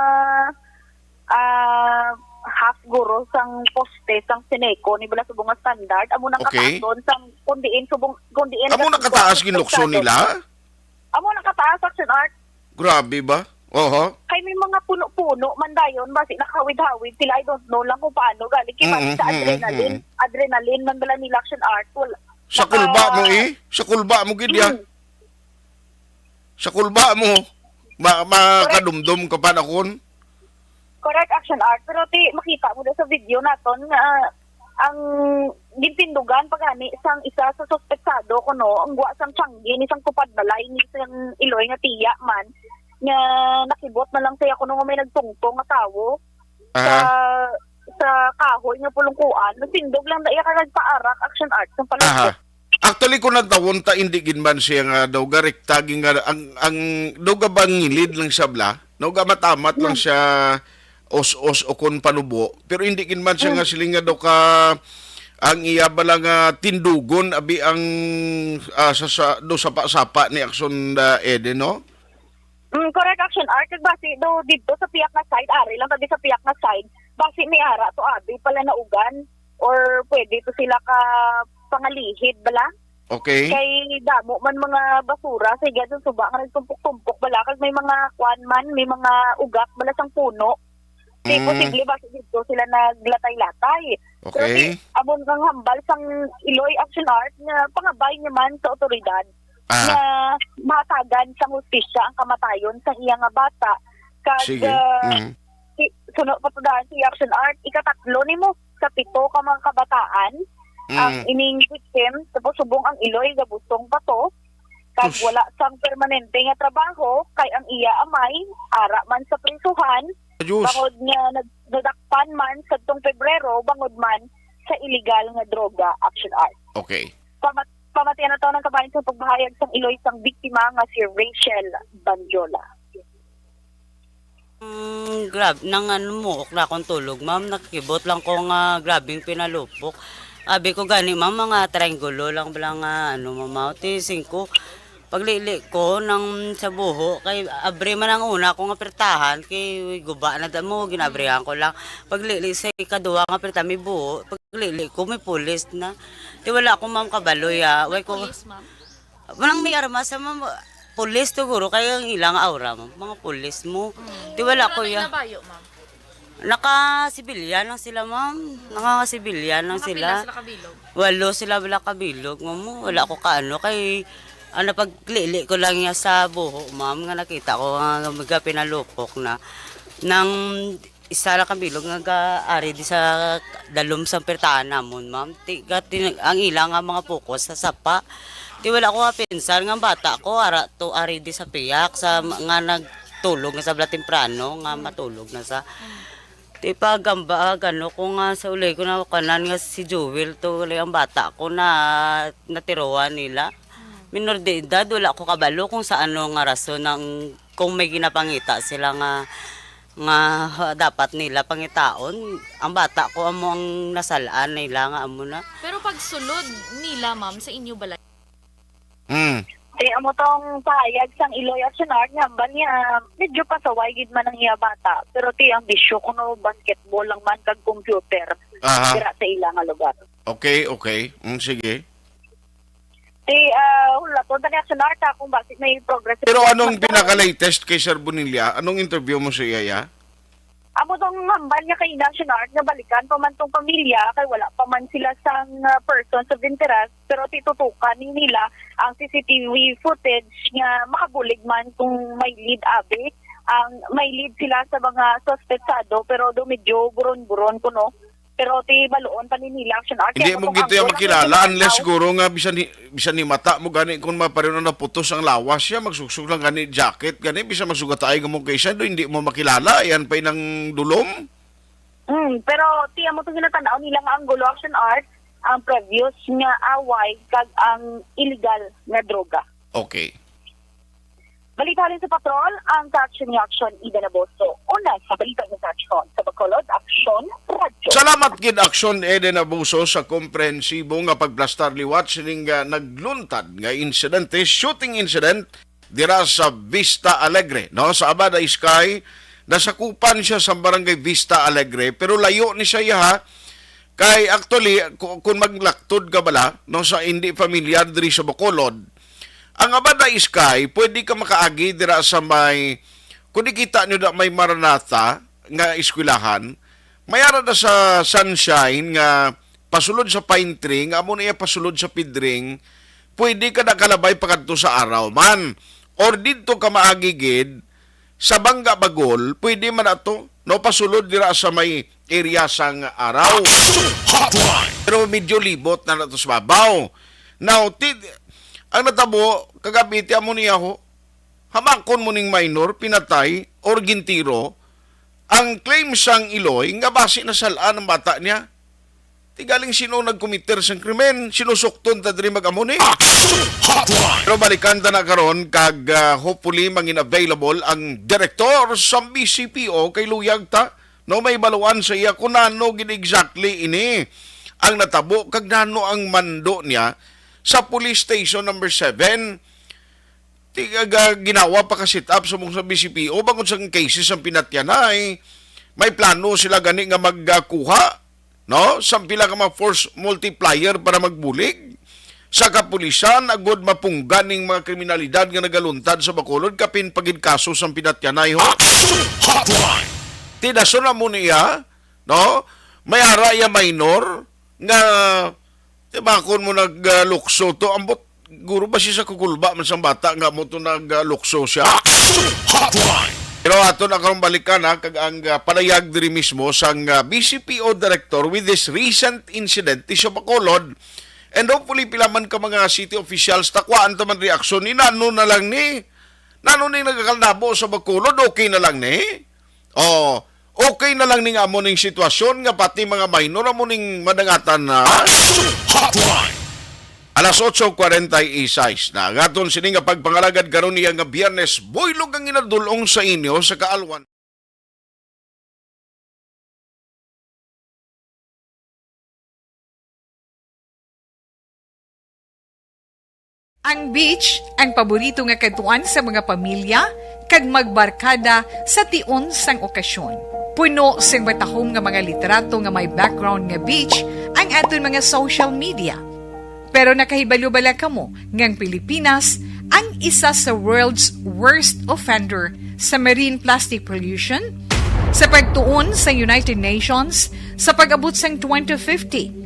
ah, half guro sang poste, sang Seneco, ni bala subong nga standard, amo nang, okay, kataas doon, sang, kung diin, subong, kung diin. Amo ka nang kataas subong ginlukso nila? Amo nang kataas, Action Art. Grabe ba? Oho. Kay may mga puno-puno man dayon, basi nakawid-hawid sila. I don't know lang kung paano. Galing kay, mm, basi sa, mm, adrenaline. Mm. Adrenaline man bala nila, Action Art. Wala. Sa kulba mo, eh? Sa kulba mo gid, ya? Mm. Sa kulba mo, ma-, makadumdom ka pa na kon. Correct, Action Art. Pero ti, makita mo na sa video naton nga ang gintindugan pa gani sang isa sa suspetsado kuno, ang gwa sang tiyanggi ni sang tupad balay ni sang Iloy nga tiya man, nga nakibot na lang siya kuno nga may nagtungtong nga tawo sa, aha, sa kahoy nga pulungkuan. Nasindog lang na iya ka nagpaarak, Action Art, sang palagkot. Aha. Actually, kung natawon ta, hindi gid man siya nga daw garekta, gin-, nga ang, ang daw gabangilid lang siya bala, daw gamatamat lang, hmm, siya os-os o kon panubo, pero hindi gid man siya, hmm, nga siling nga daw ka ang iya bala nga tindugon, abi ang, ah, sa, sa, do sapa-sapa ni Action, ah, Eden, no? Mm, correct, Action Art. Kag basi do dito sa piyak nga side, ari lang tabi sa piyak nga side, basi may ara to abi pala naugan, or pwede to sila ka pangalihid bala. Okay. Kay damo man mga basura sa igad sa suba nga nagtumpok-tumpok bala, kag may mga kwan man, may mga ugak bala sang puno. Di, mm, posible ba dito sila naglatay-latay? Pero, okay, di, amo nang hambal sang Iloy Action Art nga pangabay niya man sa otoridad, ah, nga mahatagan sang hustisya ang kamatayon sang iya nga bata. Kag, sige, ah, mm, si, suno pa to daan si Action Art, ikatatlo nimo sa pito ka mga kabataan, mm, ang ining victim, tapos subong ang Iloy, gabusong pa to. Kag, sus, wala sang permanente nga trabaho, kay ang iya amay ara man sa prisuhan, Diyos, bangod nga nag-, nadakpan man sadtong Pebrero bangod man sa iligal nga droga, Action Art. Okay. Pamat-, pamatian na to ng kabahin sa pagbahayag sang Iloy sang biktima nga si Rachel Bandiola. Mm, grab-, nang ano, muok na akong tulog, ma'am, nakibot lang ko nga grabing pinalupok. Abi ko gani, ma'am, mga triangulo lang bala nga, ano, ma'am, mao, ti singko. Paglili ko nang sa buho, kay abri man ang una ko nga pirtahan, kay guba na da mo, ginabrihan ko lang. Paglili sa ikaduha nga pirtahan, may buho. Paglili ko, may pulis na. Ti wala ko, ma'am, kabaloy, ah. Way ko, Police, ma'am? Walang may armas, ma'am. Pulis siguro, kay ang ilang aura, ma'am. Mga pulis mo. Mm. Ti wala Pero ko, ano ya. Yung nabayo, ma'am? Naka-sibilyan lang sila, ma'am. Naka-sibilyan lang Mga sila. Pila sila kabilog? Walo sila wala kabilog, ma'am. Wala ko kaano kay ano, paglili ko lang niya sa buho, ma'am, nga nakita ko nga mga pinalupok na nang isa lang kabilog nga gaari di sa dalom sang pirtahan namon, ma'am. Ti, ga-, tin-, ang ila nga mga focus sa sapa. Ti wala ko mapinsan nga bata ko, ara to ari di sa piyak sa nga nagtulog nga sa bala temprano nga matulog na sa. Ti pagamba, gano ko nga sa ulay ko na kanan nga si Jewel to, ulay ang bata ko na natiruan nila. Minor de edad, wala ko kabalo kung sa ano nga rason ang, kung may ginapangita sila nga, nga dapat nila pangitaon. Ang bata ko amo ang nasalaan nila nga amo na. Pero pagsulod nila, ma'am, sa inyo balay? Hmm. Kay amo tong pahayag sang Iloy Action Art nga ambal niya, medyo pasaway gid man ang iya bata, pero ti ang bisyo kuno basketball lang man kag computer Aha. dira sa ila nga lugar. Okay, okay. Mm, sige. Ti, ah, hulaton ta ni Action Art, ha, kung basi may progress Pero report anong man to. pinaka-latest kay Sir Bonilla? Anong interview mo sa iya, ya? Amo tong hambal niya kay Action Art nga balikan pa man tong pamilya kay wala pa man sila sang, ah, persons of interest, pero titutukan ni nila ang C C T V footage nga makabulig man kung may lead abi, ang may lead sila sa mga suspetsado, pero do medyo buron-buron kuno. Pero ti baluon pa ni nila Action Art. Hindi Kaya mo kung gito ang yung gulang makilala yung unless tao, siguro nga bisan hi-, bisan ni mata mo gani kung mapareho na naputos ang lawas siya, magsuksok lang gani jacket gani, bisan magsugatay mo kay siya, do hindi mo makilala, yan pa inang dulom. Mm, pero ti amo to ginatanaw nila nga ang gulo Action Art, ang previous nga away kag ang illegal nga droga. Okay. Balita halin sa patrol, ang sa Action Reaction, Eden Abuso. Una sa balita sa Action, sa Bacolod, Action Radyo. Salamat gid, Action Eden Abuso, sa komprensibo nga pagplastar liwat sining, ah, nagluntad nga insidente, shooting incident dira sa Vista Alegre, no? Sa Abada Sky, nasakupan siya sa Barangay Vista Alegre, pero layo ni siya, ha? Kay actually, ku-, kung maglaktod ka bala, no, sa hindi familiar diri sa Bacolod, ang Abada Sky, pwede ka makaagi dira sa may, kung nakita nyo na may Maranatha nga eskwelahan, may ara na sa Sunshine nga pasulod sa Pine Tree, nga amo na iya pasulod sa Pidring, pwede ka nakalabay pakadto sa Araw man. Or didto ka maagi gid, sa Bangga Bagol, pwede man ato, no, pasulod dira sa may area sang Araw. Hotline. Pero medyo libot na nato sa babaw. Now, ti-, ang natabo, kagabi, ti amo niya ho, hamakon mo ning minor, pinatay, or gintiro, ang claim sang Iloy, nga basi nasalaan ang bata niya. Ti galing sino nagkomiter sang krimen? Sinusukton ta diri mag-amo ni? Action Hotline! Pero balikan ta na karon kag, ah, hopefully mangin available ang direktor sa B C P O kay luyag ta, no, may baluan sa iya kung ano gid exactly ini ang natabo kag nano ang mando niya sa Police Station number seven. Ti, ga-, ginawa pa ka set up sa mong sa B C P O bangod sa cases ang pinatyanay. May plano sila gani nga magkuha, no, sa pila ka mga force multiplier para magbulig sa kapulisan agud mapunggan ning mga kriminalidad nga nagaluntad sa Bacolod kapin pagid kaso sa pinatyanay ho. Action Hotline! Ti dason na mo niya, no? May ara iya minor nga Ti bakon mo naglukso to, ambot guro ba siya sa kukulba man sang bata nga mo to naglukso siya? Action Hotline! Pero ato na karong balikan, ha, kag ang, ah, panayag diri mismo sang, ah, B C P O director with this recent incident ti sa Bacolod. And hopefully pila man ka mga city officials takwaan ta man reaksyon ni nano na lang ni. Nano ni nagakaldabo sa Bacolod, okay na lang ni. Oh, okay na lang ning amo ning sitwasyon nga pati mga minor amo ning madangatan na. Action Hotline! Alas otso cuarenta y seis na. Ang aton sini nga pagpangalagad karon niya nga Biyernes, buylog ang inadulong sa inyo sa kaalwan. Ang beach, ang paborito nga kadtuan sa mga pamilya kag magbarkada sa tion sang okasyon. Puno sing matahom nga mga litrato nga may background nga beach ang aton mga social media. Pero nakahibalo bala kamo nga ang Pilipinas ang isa sa world's worst offender sa marine plastic pollution? Sa pagtuon sa United Nations, sa pag-abot sang twenty fifty,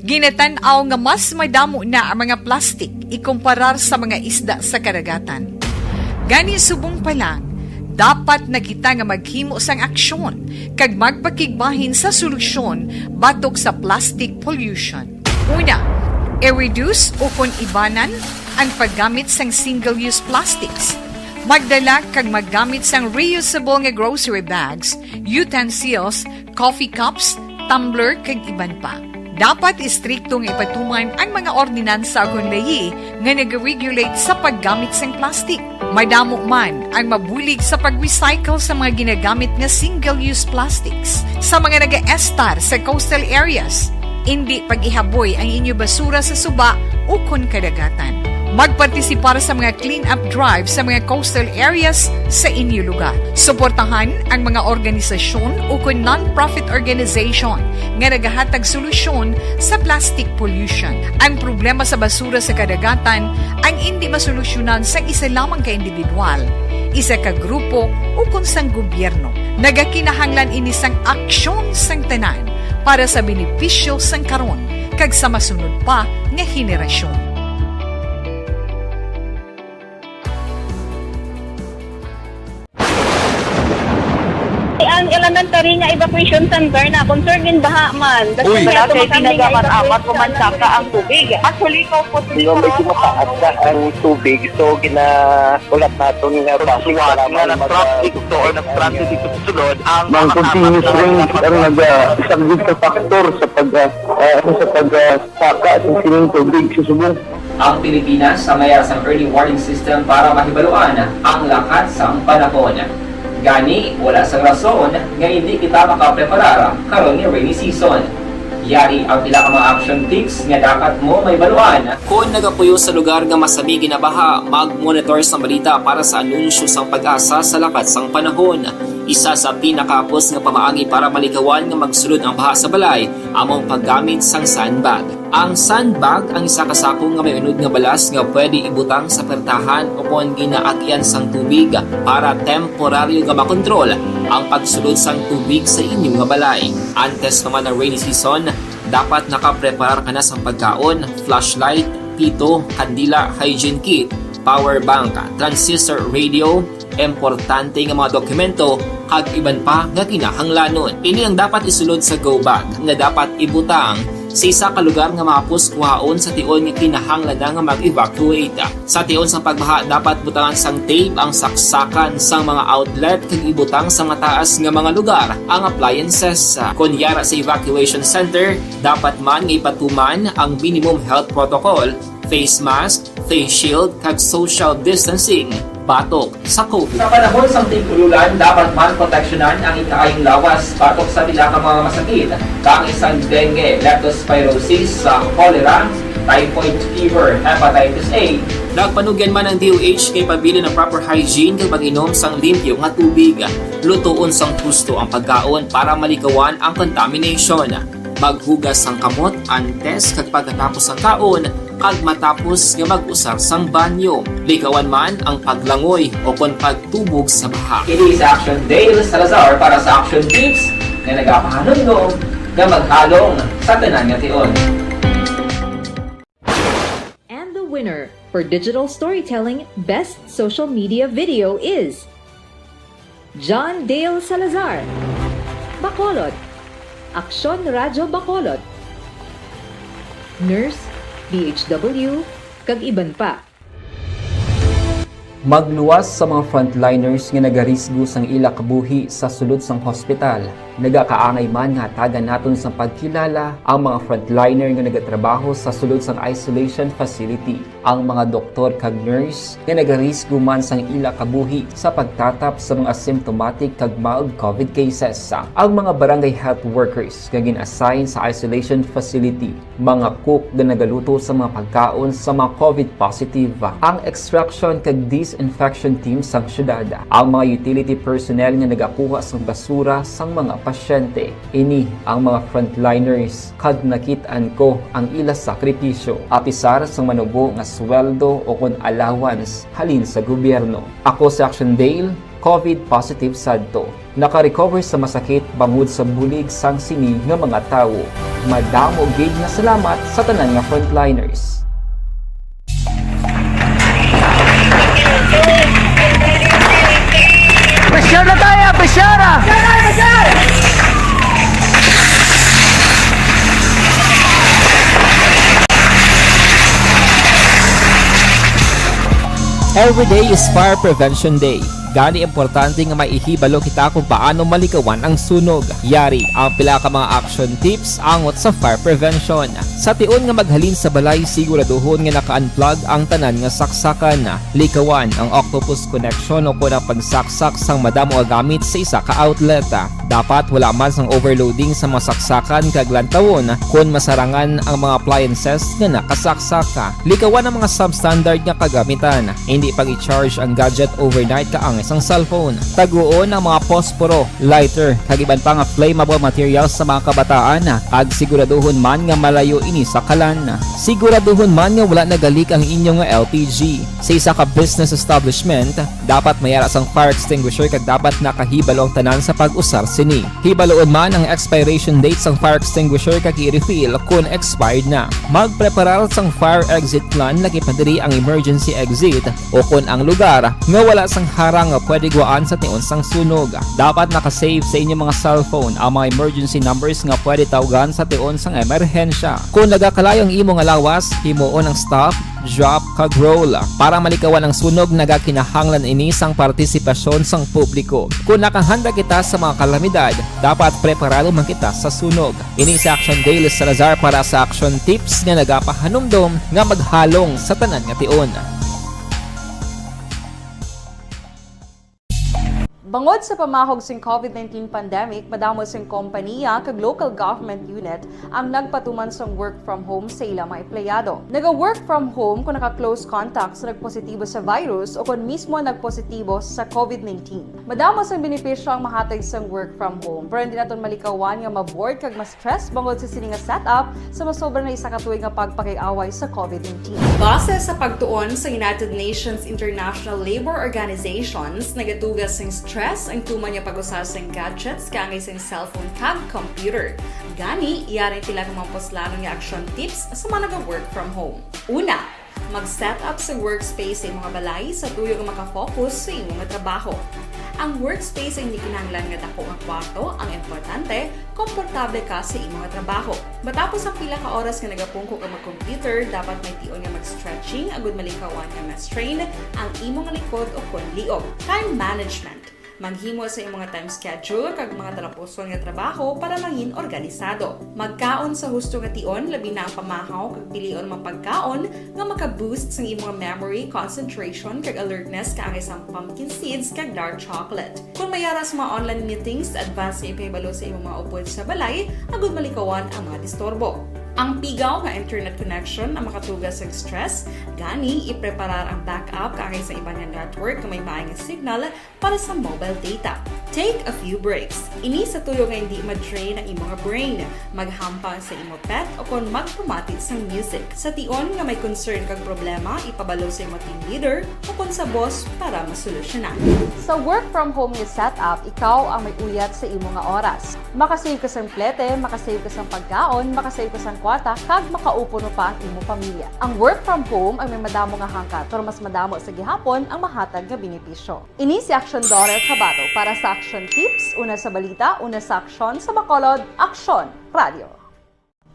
ginatan-aw nga mas madamo na ang mga plastic ikumparar sa mga isda sa kadagatan. Gani, subong pa lang, dapat na kita nga maghimo sang aksyon kag magpakigbahin sa solusyon batok sa plastic pollution. Una, i-reduce ukon ibanan ang paggamit sang single-use plastics. Magdala kag maggamit sang reusable nga grocery bags, utensils, coffee cups, tumbler, kag iban pa. Dapat istrikto nga ipatuman ang mga ordinansa ukon layi nga nag-regulate sa paggamit sang plastic. Madamo man ang mabulig sa pag-recycle sa mga ginagamit nga single-use plastics sa mga nagaestar sa coastal areas. Indi pag-ihaboy ang inyo basura sa suba ukon kadagatan. Magpartisipar sa mga clean-up drive sa mga coastal areas sa inyo lugar. Suportahan ang mga organisasyon ukon non-profit organization nga nagahatag solusyon sa plastic pollution. Ang problema sa basura sa kadagatan ang indi masolusyonan sang isa lamang ka individual, isa ka grupo, ukon sang gobyerno. Nagakinahanglan ini sang aksyon sang tanan para sa benepisyo sang karon kag sa masunod pa nga henerasyon. Ang elementary nga evacuation center na concern in baha man. Uy. Wala kay pinagaman-amat, pumansaka ang tubig. Actually, ikaw po, Di ba, medyo mataas na ang tubig, so ginahulat naton nga basi nga lamang nag-traffic to or nag-transit ito sa sulod ang mga continuous rain ang nag-, ah, isa gid sa factor sa pag, ah, ah, ano, sa pag, ah, saka sa sining tubig sa subong. Ang Pilipinas sa mayara sang early warning system para mahibaluan ang lakat sang panahon. Gani, wala sang rason nga indi kita makapreparar karon nga rainy season. Yari ang pila ka mga action tips nga dapat mo mahibaluan. Kon nagapuyo sa lugar nga masami ginabaha, mag-monitor sang balita para sa anunsyo sang PAGASA sa lakat sang panahon. Isa sa pinakahapos nga pamaagi para malikawan nga magsulod ang baha sa balay amo ang paggamit sang sandbag. Ang sandbag ang isa ka sako nga may unod nga balas nga pwede ibutang sa pertahan o kon ginaagyan sang tubig para temporaryo nga makontrol ang pagsulod sang tubig sa inyo nga balay. Antes pa man ang rainy season, dapat nakapreparar ka na sang pagkaon, flashlight, pito, kandila, hygiene kit, power bank, transistor radio, importante nga mga dokumento, kag iban pa nga kinahanglanon. Ini ang dapat isulod sa go bag nga dapat ibutang sa isa ka lugar nga mahapos kuhaon sa tion nga kinahanglan na nga mag-evacuate. Sa tion sang pagbaha, dapat butangan sang tape ang saksakan sang mga outlet kag ibutang sa mataas nga mga lugar ang appliances. Kon yara sa evacuation center, dapat man nga ipatuman ang minimum health protocol, face mask, face shield, kag social distancing batok sa COVID. Sa panahon sang tig-ululan, dapat man proteksyonan ang ikaayong lawas batok sa pila ka mga masakit, kaangay sang dengue, leptospirosis, sa cholera, typhoid fever, hepatitis A. Nagpanugyan man ang D O H nga ipabilin ang proper hygiene kag pag-inom sang limpyo nga tubig. Lutoon sang husto ang pagkaon para malikawan ang contamination. Maghugas sang kamot antes kag pagkatapos sang kaon, kag matapos nga mag-usar sang banyo. Likawan man ang paglangoy o kon pagtubog sa baha. Ini si Action Dale Salazar para sa Action Tips nga nagapahanumdom nga maghalong sa tanan nga tion. And the winner for digital storytelling best social media video is John Dale Salazar, Bacolod, Aksyon Radyo Bacolod, Nurse, D H W, kag iban pa. Magluwas sa mga frontliners nga nagarisgo sang ila kabuhi sa sulod sang hospital. Nagakaangay man nga hatagan naton sang pagkilala ang mga frontliner nga nagatrabaho sa sulod sang isolation facility, ang mga doktor kag nurse nga nagarisgo man sang ila kabuhi sa pagtatap sa mga symptomatic kag mild COVID cases, ang mga barangay health workers nga gin-assign sa isolation facility, mga cook nga nagaluto sa mga pagkaon sa mga COVID positive, ang extraction kag disinfection team sang syudad, ang mga utility personnel nga nagakuha sang basura sang mga pasyente. Ini ang mga frontliners, kag nakit-an ko ang ila sakripisyo, apisar sang manubo nga sweldo o kon allowance halin sa gobyerno. Ako si Action Dale, COVID positive sadto. Naka-recover sa masakit bangod sa bulig sang sini nga mga tawo. Madamo gid nga salamat sa tanan nga frontliners. Pressure na tayo! Pressure na! Every day is Fire Prevention Day. Gani, importante nga may ihibalo kita kung paano malikawan ang sunog. Yari ang pila ka mga action tips angot sa fire prevention. Sa tion nga maghalin sa balay, siguraduhon nga naka-unplug ang tanan nga saksakan. Likawan ang octopus connection o kon ang pagsaksak sang madamo nga gamit sa isa ka outlet. Dapat wala man sang overloading sa mga saksakan kag lantawon kon masarangan ang mga appliances nga nakasaksak. Likawan ang mga substandard nga kagamitan. Indi pag-i-charge ang gadget overnight kaangay sang cellphone. Taguon ang mga posporo, lighter, kag iban pa nga flammable materials sa mga kabataan, kag siguraduhon man nga malayo ini sa kalan. Siguraduhon man nga wala nagalik ang inyo nga L P G. Sa isa ka business establishment, dapat may ara sang fire extinguisher kag dapat nakahibalo ang tanan sa pag-usar sini. Hibaloon man ang expiration date sang fire extinguisher kag i-refill kon expired na. Magpreparar sang fire exit plan, laki pa diri ang emergency exit o kon ang lugar nga wala sang harang nga pwede gwaan sa tion sang sunog. Dapat naka-save sa inyo mga cellphone ang mga emergency numbers nga pwede tawgan sa tion sang emerhensya. Kon nagakalayo ang imo nga lawas, himuon ang stop, drop, kag roll. Para malikawan ang sunog, nagakinahanglan ini sang partisipasyon sang publiko. Kon nakahanda kita sa mga kalamidad, dapat preparado man kita sa sunog. Ini si Action Dale Salazar para sa Action Tips nga nagapahanumdom nga maghalong sa tanan nga tion. Bangod sa pamahog sing COVID nineteen pandemic, madamo sing kompaniya kag local government unit ang nagpatuman sang work from home sa ila mga empleyado. Naga-work from home kon naka-close contact sa nagpositibo sa virus o kon mismo nagpositibo sa COVID nineteen. Madamo sang benepisyo ang mahatag sang work from home, pero hindi naton malikawan nga ma-bored kag ma-stress bangod sa sini nga setup sa masobra na isa ka tuig nga pagpakig-away sa COVID nineteen. Base sa pagtuon sa United Nations International Labor Organizations, nagatuga sing stress ang tuman nga pag-usa sing gadgets kaangay sing cellphone kag computer. Gani, yari ang pila ka mga puslanon nga action tips sa mga naga-work from home. Una, mag-set up sa workspace sa imo nga balay sa tuyo nga maka-focus sa imo nga trabaho. Ang workspace ay hindi kinahanglan nga dako nga kwarto, ang importante, komportable ka sa imo nga trabaho. Matapos ang pila ka oras nga nagapungko ka mag-computer, dapat may tion nga mag-stretching agud malikawan nga ma-strain ang imo nga likod o kon liog. Time management. Maghimo sa imo nga time schedule kag mga talapuson nga trabaho para mangin organisado. Magkaon sa husto nga tion, labi na ang pamahaw kag pilion ang mga pagkaon nga maka-boost sang imo nga memory, concentration, kag alertness kaangay sang pumpkin seeds kag dark chocolate. Kon may ara sa mga online meetings, advance nga ipahibalo sa imo mga upod sa balay agud malikawan ang mga disturbo. Ang pigaw nga internet connection ang makatuga sa stress, gani ipreparar ang backup kaangay sa iban nga network nga may maay nga signal para sa mobile data. Take a few breaks. Ini sa tuyo nga hindi ma-drain ang imo nga brain. Maghampang sa imo pet o kon magpamati sang music. Sa tion nga may concern kag problema, ipabalo sa imo team leader o kon sa boss para masolusyonan. Sa work from home nga setup, ikaw ang may uyat sa imo nga oras. Makasave ka sang plete, makasave ka sang pagkaon, makasave ka sang kwarta, kag makaupo pa ang imo pamilya. Ang work from home ay may madamo nga hangkat, pero mas madamo sa gihapon ang mahatag nga benepisyo. Ini si Action Daughter Kabato para sa Action Tips, una sa balita, una sa aksyon, sa Bacolod, Aksyon Radio.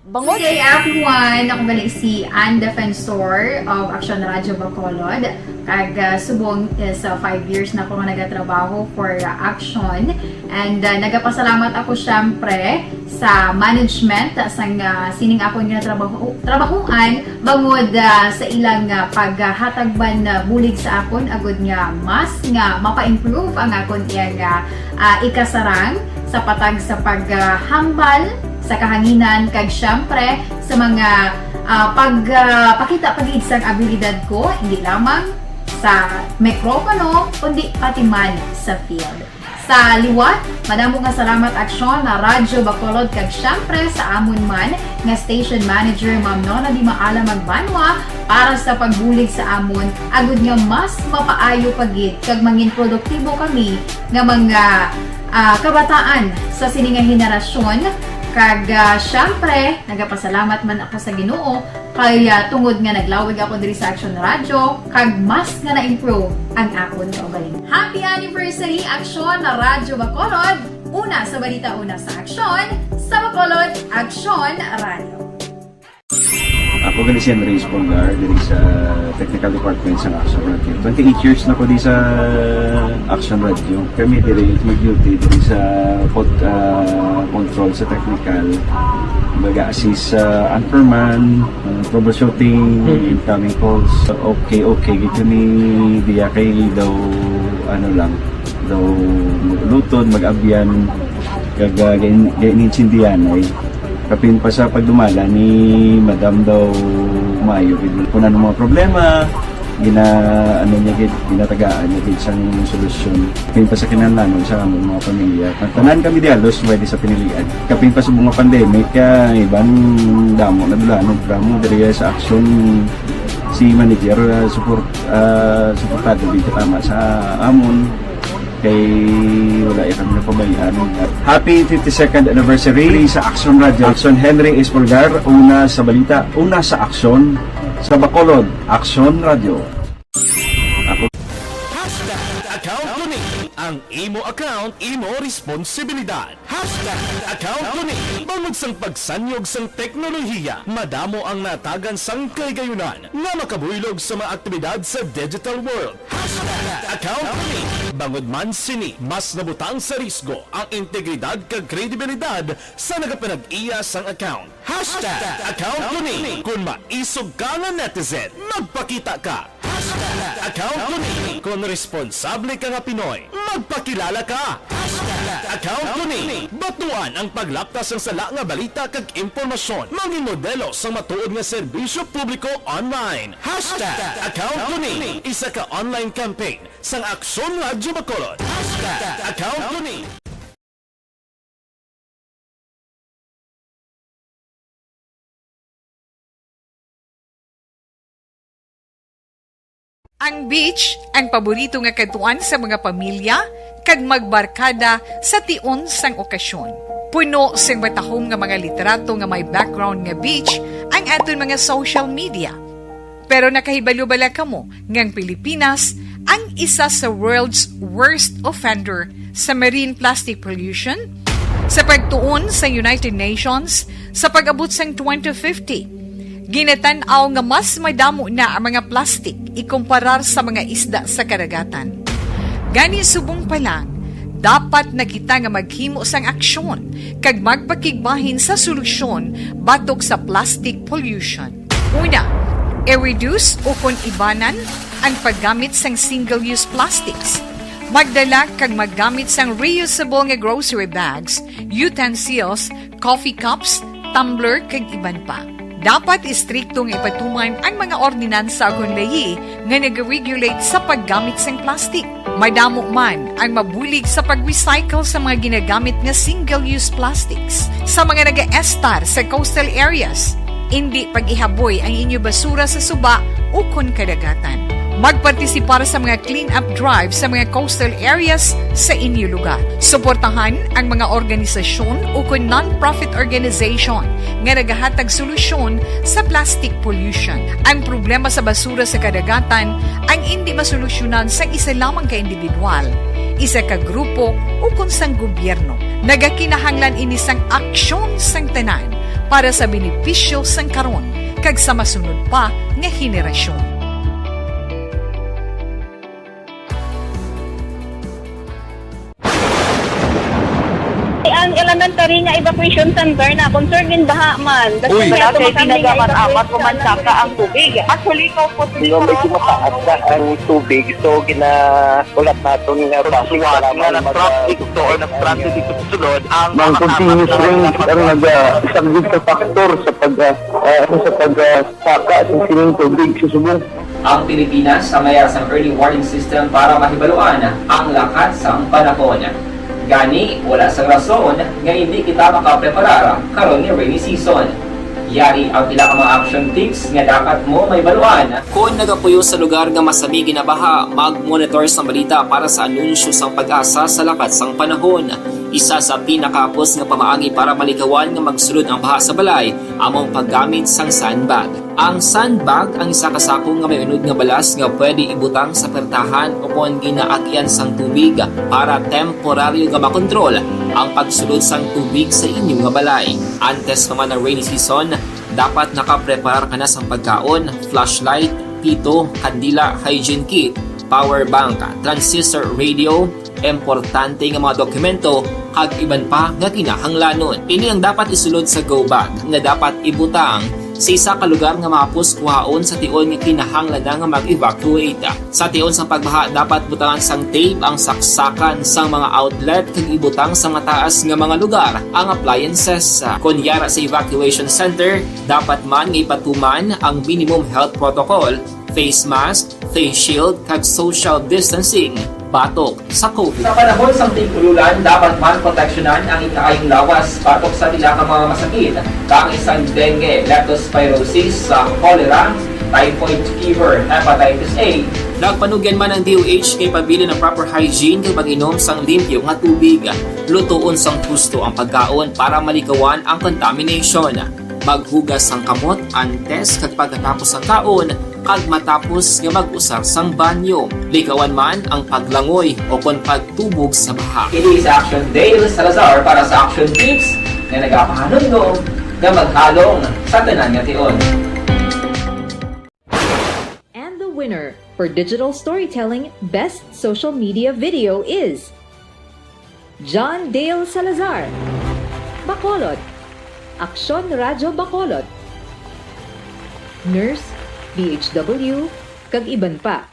Bangod Good day, everyone! Ako gali si Ann Defensor of Action Radio Bacolod. Ag, ah, subong is, ah, five years na ako nga nagatrabaho for, ah, Action. And, ah, nagapasalamat ako, syempre, sa management, ah, sang, ah, sining akon nga trabaho, trabahuan, bangod, ah, sa ilang, ah, paghatag man, ah, bulig sa akon, agud nga mas nga mapa-improve ang akon iyang, ah, ah, ikasarang sa patag sa paghambal sa kahanginan, kag, syempre, sa mga, ah, pag, ah, pakita pa gid sang abilidad ko, hindi lamang sa mikropono, kundi pati man sa field. Sa liwat, madamo nga salamat, Aksyon, na Radyo Bacolod, kag, syempre, sa amon man nga station manager, Ma'am Nona Di Maala Magbanwa, para sa pagbulig sa amon, agud nga mas mapaayo pa gid kag mangin produktibo kami nga mga, ah, kabataan sa sini nga henerasyon. Kag, ah, syempre, nagapasalamat man ako sa Ginoo kay, ah, tungod nga naglawig ako diri sa Action Radio, kag mas nga na-improve ang akon kaugalingon. Happy anniversary, Action Radyo Bacolod! Una sa balita, una sa aksyon, sa Bacolod, Action Radio. Ako gani si Henry Espolgar, diri sa Technical Department sa Action Radio. Twenty-eight years na ko di sa Action Radio. Kami diri mag-duty diri sa pod-, ah, control sa technical. Mag-assist sa anchorman, ah, troubleshooting, Mhm. incoming calls. Okay, okay, gid kami diya kay daw, ano lang, daw mag-ulutod, mag-abyan, kag, ah, gain-, gainintindihan ay. Kapin pa sa pagdumala ni Madam daw maayo gid. Kung ano mga problema, gina-, ano niya gid, ginatagaan niya gid sang solusyon. Kapin pa sa kinahanglanon sa among mga pamilya. Ang tanan kami di halos pwede sa pinilian. Kapin pa sa mga pandemic, ah, iban damo na dulanon, damo diri sa aksyon si manager, ah, support, ah, suportado gid katama sa amon. Kay wala ya kami napabayaan. Happy fifty-second anniversary sa Action Radio. Action Henry Espolgar, una sa balita, una sa aksyon, sa Bacolod, Action Radio. Ako. Hashtag account ko ni. Ang imo account, imo responsibilidad. Hashtag account ko ni. Bangod sang pagsanyog sang teknolohiya, madamo ang natagan sang kahigayunan nga makabuylog sa mga aktibidad sa digital world. Hashtag account ko ni. Bangod man sini, mas nabutang sa risgo ang integridad kag kredibilidad sa nagapanag-iya sang account. Hashtag account ko ni. Kung maisog ka nga netizen, magpakita ka. Hashtag account ko ni. Kung responsable ka nga Pinoy, magpakilala ka. Hashtag account ko ni. Batuan ang paglapta sang sala nga balita kag impormasyon. Mangin modelo sang matuod nga serbisyo publiko online. Hashtag account ko ni. Isa ka online campaign sang Aksyon Radyo Bacolod. Hashtag account ko ni. Ang beach, ang paborito nga kadtuan sa mga pamilya kag magbarkada sa tion sang okasyon. Puno sing matahom nga mga litrato nga may background nga beach ang aton mga social media. Pero nakahibalo bala kamo nga ang Pilipinas ang isa sa world's worst offender sa marine plastic pollution? Sa pagtuon sa United Nations, sa pag-abot sang twenty fifty, ginatan-aw nga mas madamo na ang mga plastic ikumparar sa mga isda sa kadagatan. Gani, subong pa lang, dapat na kita nga maghimo sang aksyon kag magpakigbahin sa solusyon batok sa plastic pollution. Una, i-reduce ukon ibanan ang paggamit sang single-use plastics. Magdala kag maggamit sang reusable nga grocery bags, utensils, coffee cups, tumbler, kag iban pa. Dapat istrikto nga ipatuman ang mga ordinansa ukon layi nga nag-regulate sa paggamit sang plastic. Madamo man ang mabulig sa pag-recycle sa mga ginagamit nga single-use plastics. Sa mga nagaestar sa coastal areas, indi pag-ihaboy ang inyo basura sa suba ukon kadagatan. Magpartisipar sa mga clean-up drive sa mga coastal areas sa inyo lugar. Suportahan ang mga organisasyon ukon non-profit organization nga nagahatag solusyon sa plastic pollution. Ang problema sa basura sa kadagatan ang indi masolusyonan sang isa lamang ka individual, isa ka grupo, ukon sang gobyerno. Nagakinahanglan ini sang aksyon sang tanan para sa benepisyo sang karon kag sa masunod pa nga henerasyon. Ang elementary nga evacuation center na concern din baha man. That's Uy. Why Wala ato kay makami nga ginagaman evacuate amat sa human saka ang tubig. Actually, ikaw po, Di ba, medyo mataas na ang tubig, so ginahulat naton nga Sa traffic suwat salamat nga mag-, nag-traffic to or nag-transit dito sa sulod, ang Ang mga continuous kasama rain na ang naga-, isang big factor sa pag, ah, ah, sa pag, ah, saka sa sining tubig sa subong. Ang Pilipinas ang may sang early warning system para mahibaluan ang lakat sang panahon. Gani, wala sang rason nga hindi kita makapreparar karon nga rainy season. Yari ang pila ka mga action tips nga dapat mo mahibaluan. Kon nagapuyo sa lugar nga masami ginabaha, mag-monitor sang balita para sa anunsyo sang PAGASA sa lakat sang panahon. Isa sa pinakahapos nga pamaagi para malikawan nga magsulod ang baha sa balay amo ang paggamit sang sandbag. Ang sandbag ang isa ka sako nga may unod nga balas nga pwede ibutang sa pertahan o kon ginaagyan sang tubig para temporaryo nga makontrol ang pagsulod sang tubig sa inyo nga balay. Antes pa man ang rainy season, dapat nakapreparar ka na sang pagkaon, flashlight, pito, kandila, hygiene kit, power bank, transistor radio, importante nga mga dokumento, kag iban pa nga kinahanglanon. Ini ang dapat isulod sa go bag nga dapat ibutang sa isa ka lugar nga mahapos kuhaon sa tion nga kinahanglan na nga mag-evacuate. Sa tion sang pagbaha, dapat butangan sang tape ang saksakan sang mga outlet kag ibutang sa mataas nga mga lugar ang appliances. Kon yara sa evacuation center, dapat man nga ipatuman ang minimum health protocol, face mask, face shield, kag social distancing batok sa COVID. Sa panahon sang tig-ululan, dapat man proteksyonan ang ikaayong lawas batok sa pila ka mga masakit, kaangay sang dengue, leptospirosis, sa cholera, typhoid fever, hepatitis A. Nagpanugyan man ang D O H nga ipabilin ang proper hygiene kag pag-inom sang limpyo nga tubig. Lutoon sang husto ang pagkaon para malikawan ang contamination. Maghugas sang kamot antes kag pagkatapos sang kaon, kag matapos nga mag-usar sang banyo. Likawan man ang paglangoy o kon pagtubog sa baha. Kini si Action Dale Salazar para sa Action Tips nga nagapahanumdom nga maghalong sa tanan nga tion. And the winner for digital storytelling best social media video is John Dale Salazar, Bacolod, Aksyon Radyo Bacolod, Nurse, D H W, kag iban pa.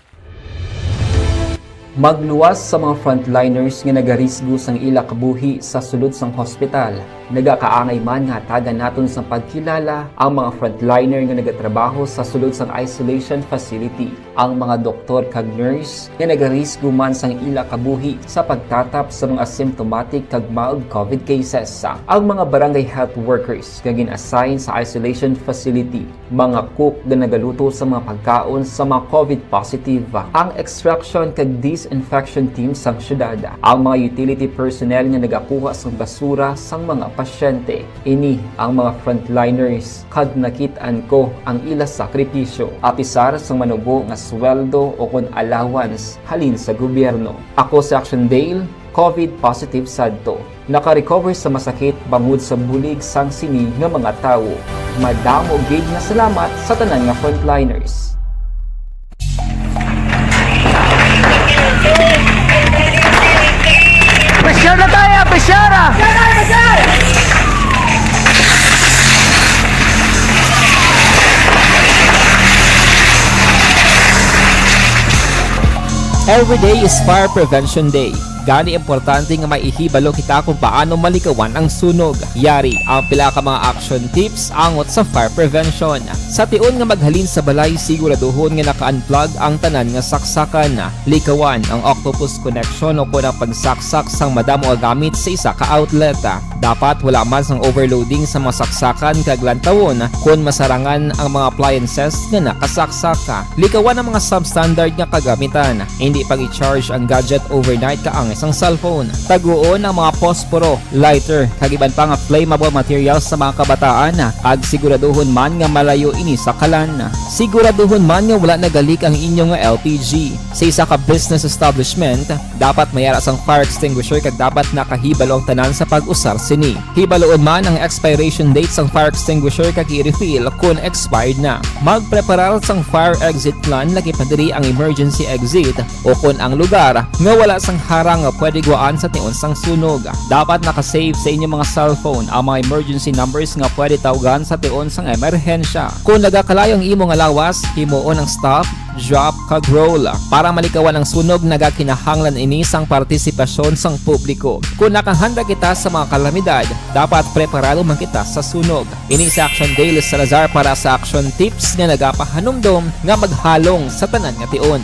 Magluwas sa mga frontliners nga nagarisgo sang ila kabuhi sa sulod sang hospital. Nagakaangay man nga hatagan naton sang pagkilala ang mga frontliner nga nagatrabaho sa sulod sang isolation facility, ang mga doktor kag nurse nga nagarisgo man sang ila kabuhi sa pagtatap sa mga symptomatic kag mild COVID cases, ang mga barangay health workers nga gin-assign sa isolation facility, mga cook nga nagaluto sa mga pagkaon sa mga COVID positive, ang extraction kag disinfection team sang syudad, ang mga utility personnel nga nagakuha sang basura sang mga pasyente. Ini ang mga frontliners, kag nakit-an ko ang ila sakripisyo, apisar sang manubo nga sweldo o kon allowance halin sa gobyerno. Ako si Action Dale, COVID positive sadto. Nakarecover sa masakit bangod sa bulig sang sini nga mga tawo. Madamo gid nga salamat sa tanan nga frontliners. Pressure na tayo! Pressure na! Every day is Fire Prevention Day. Gani, importante nga may ihibalo kita kung paano malikawan ang sunog. Yari ang pila ka mga action tips angot sa fire prevention. Sa tion nga maghalin sa balay, siguraduhon nga naka-unplug ang tanan nga saksakan. Likawan ang octopus connection o kon ang pagsaksak sang madamo nga gamit sa isa ka outlet. Dapat wala man sang overloading sa mga saksakan kag lantawon kon masarangan ang mga appliances nga nakasaksak. Likawan ang mga substandard nga kagamitan. Indi pag-i-charge ang gadget overnight kaangay sang cellphone. Taguon ang mga posporo, lighter, kag iban pa nga flammable materials sa mga kabataan, kag siguraduhon man nga malayo ini sa kalan. Siguraduhon man nga wala nagalik ang inyo nga L P G. Sa isa ka business establishment, dapat may ara sang fire extinguisher kag dapat nakahibalo ang tanan sa pag-usar sini. Hibaluon man ang expiration date sang fire extinguisher kag i-refill kon expired na. Magpreparar sang fire exit plan, lakip na diri ang emergency exit o kon ang lugar nga wala sang harang nga pwede gwaan sa tion sang sunog. Dapat naka-save sa inyo mga cellphone ang mga emergency numbers nga pwede tawgan sa tion sang emerhensya. Kung nagakalayo ang imo nga lawas, himuon ang stop, drop, kag roll. Para malikawan ang sunog, nagakinahanglan ini sang partisipasyon sang publiko. Kung nakahanda kita sa mga kalamidad, dapat preparado man kita sa sunog. Ini si Action Dale Salazar para sa Action Tips nga nagapahanumdom nga maghalong sa tanan nga tion.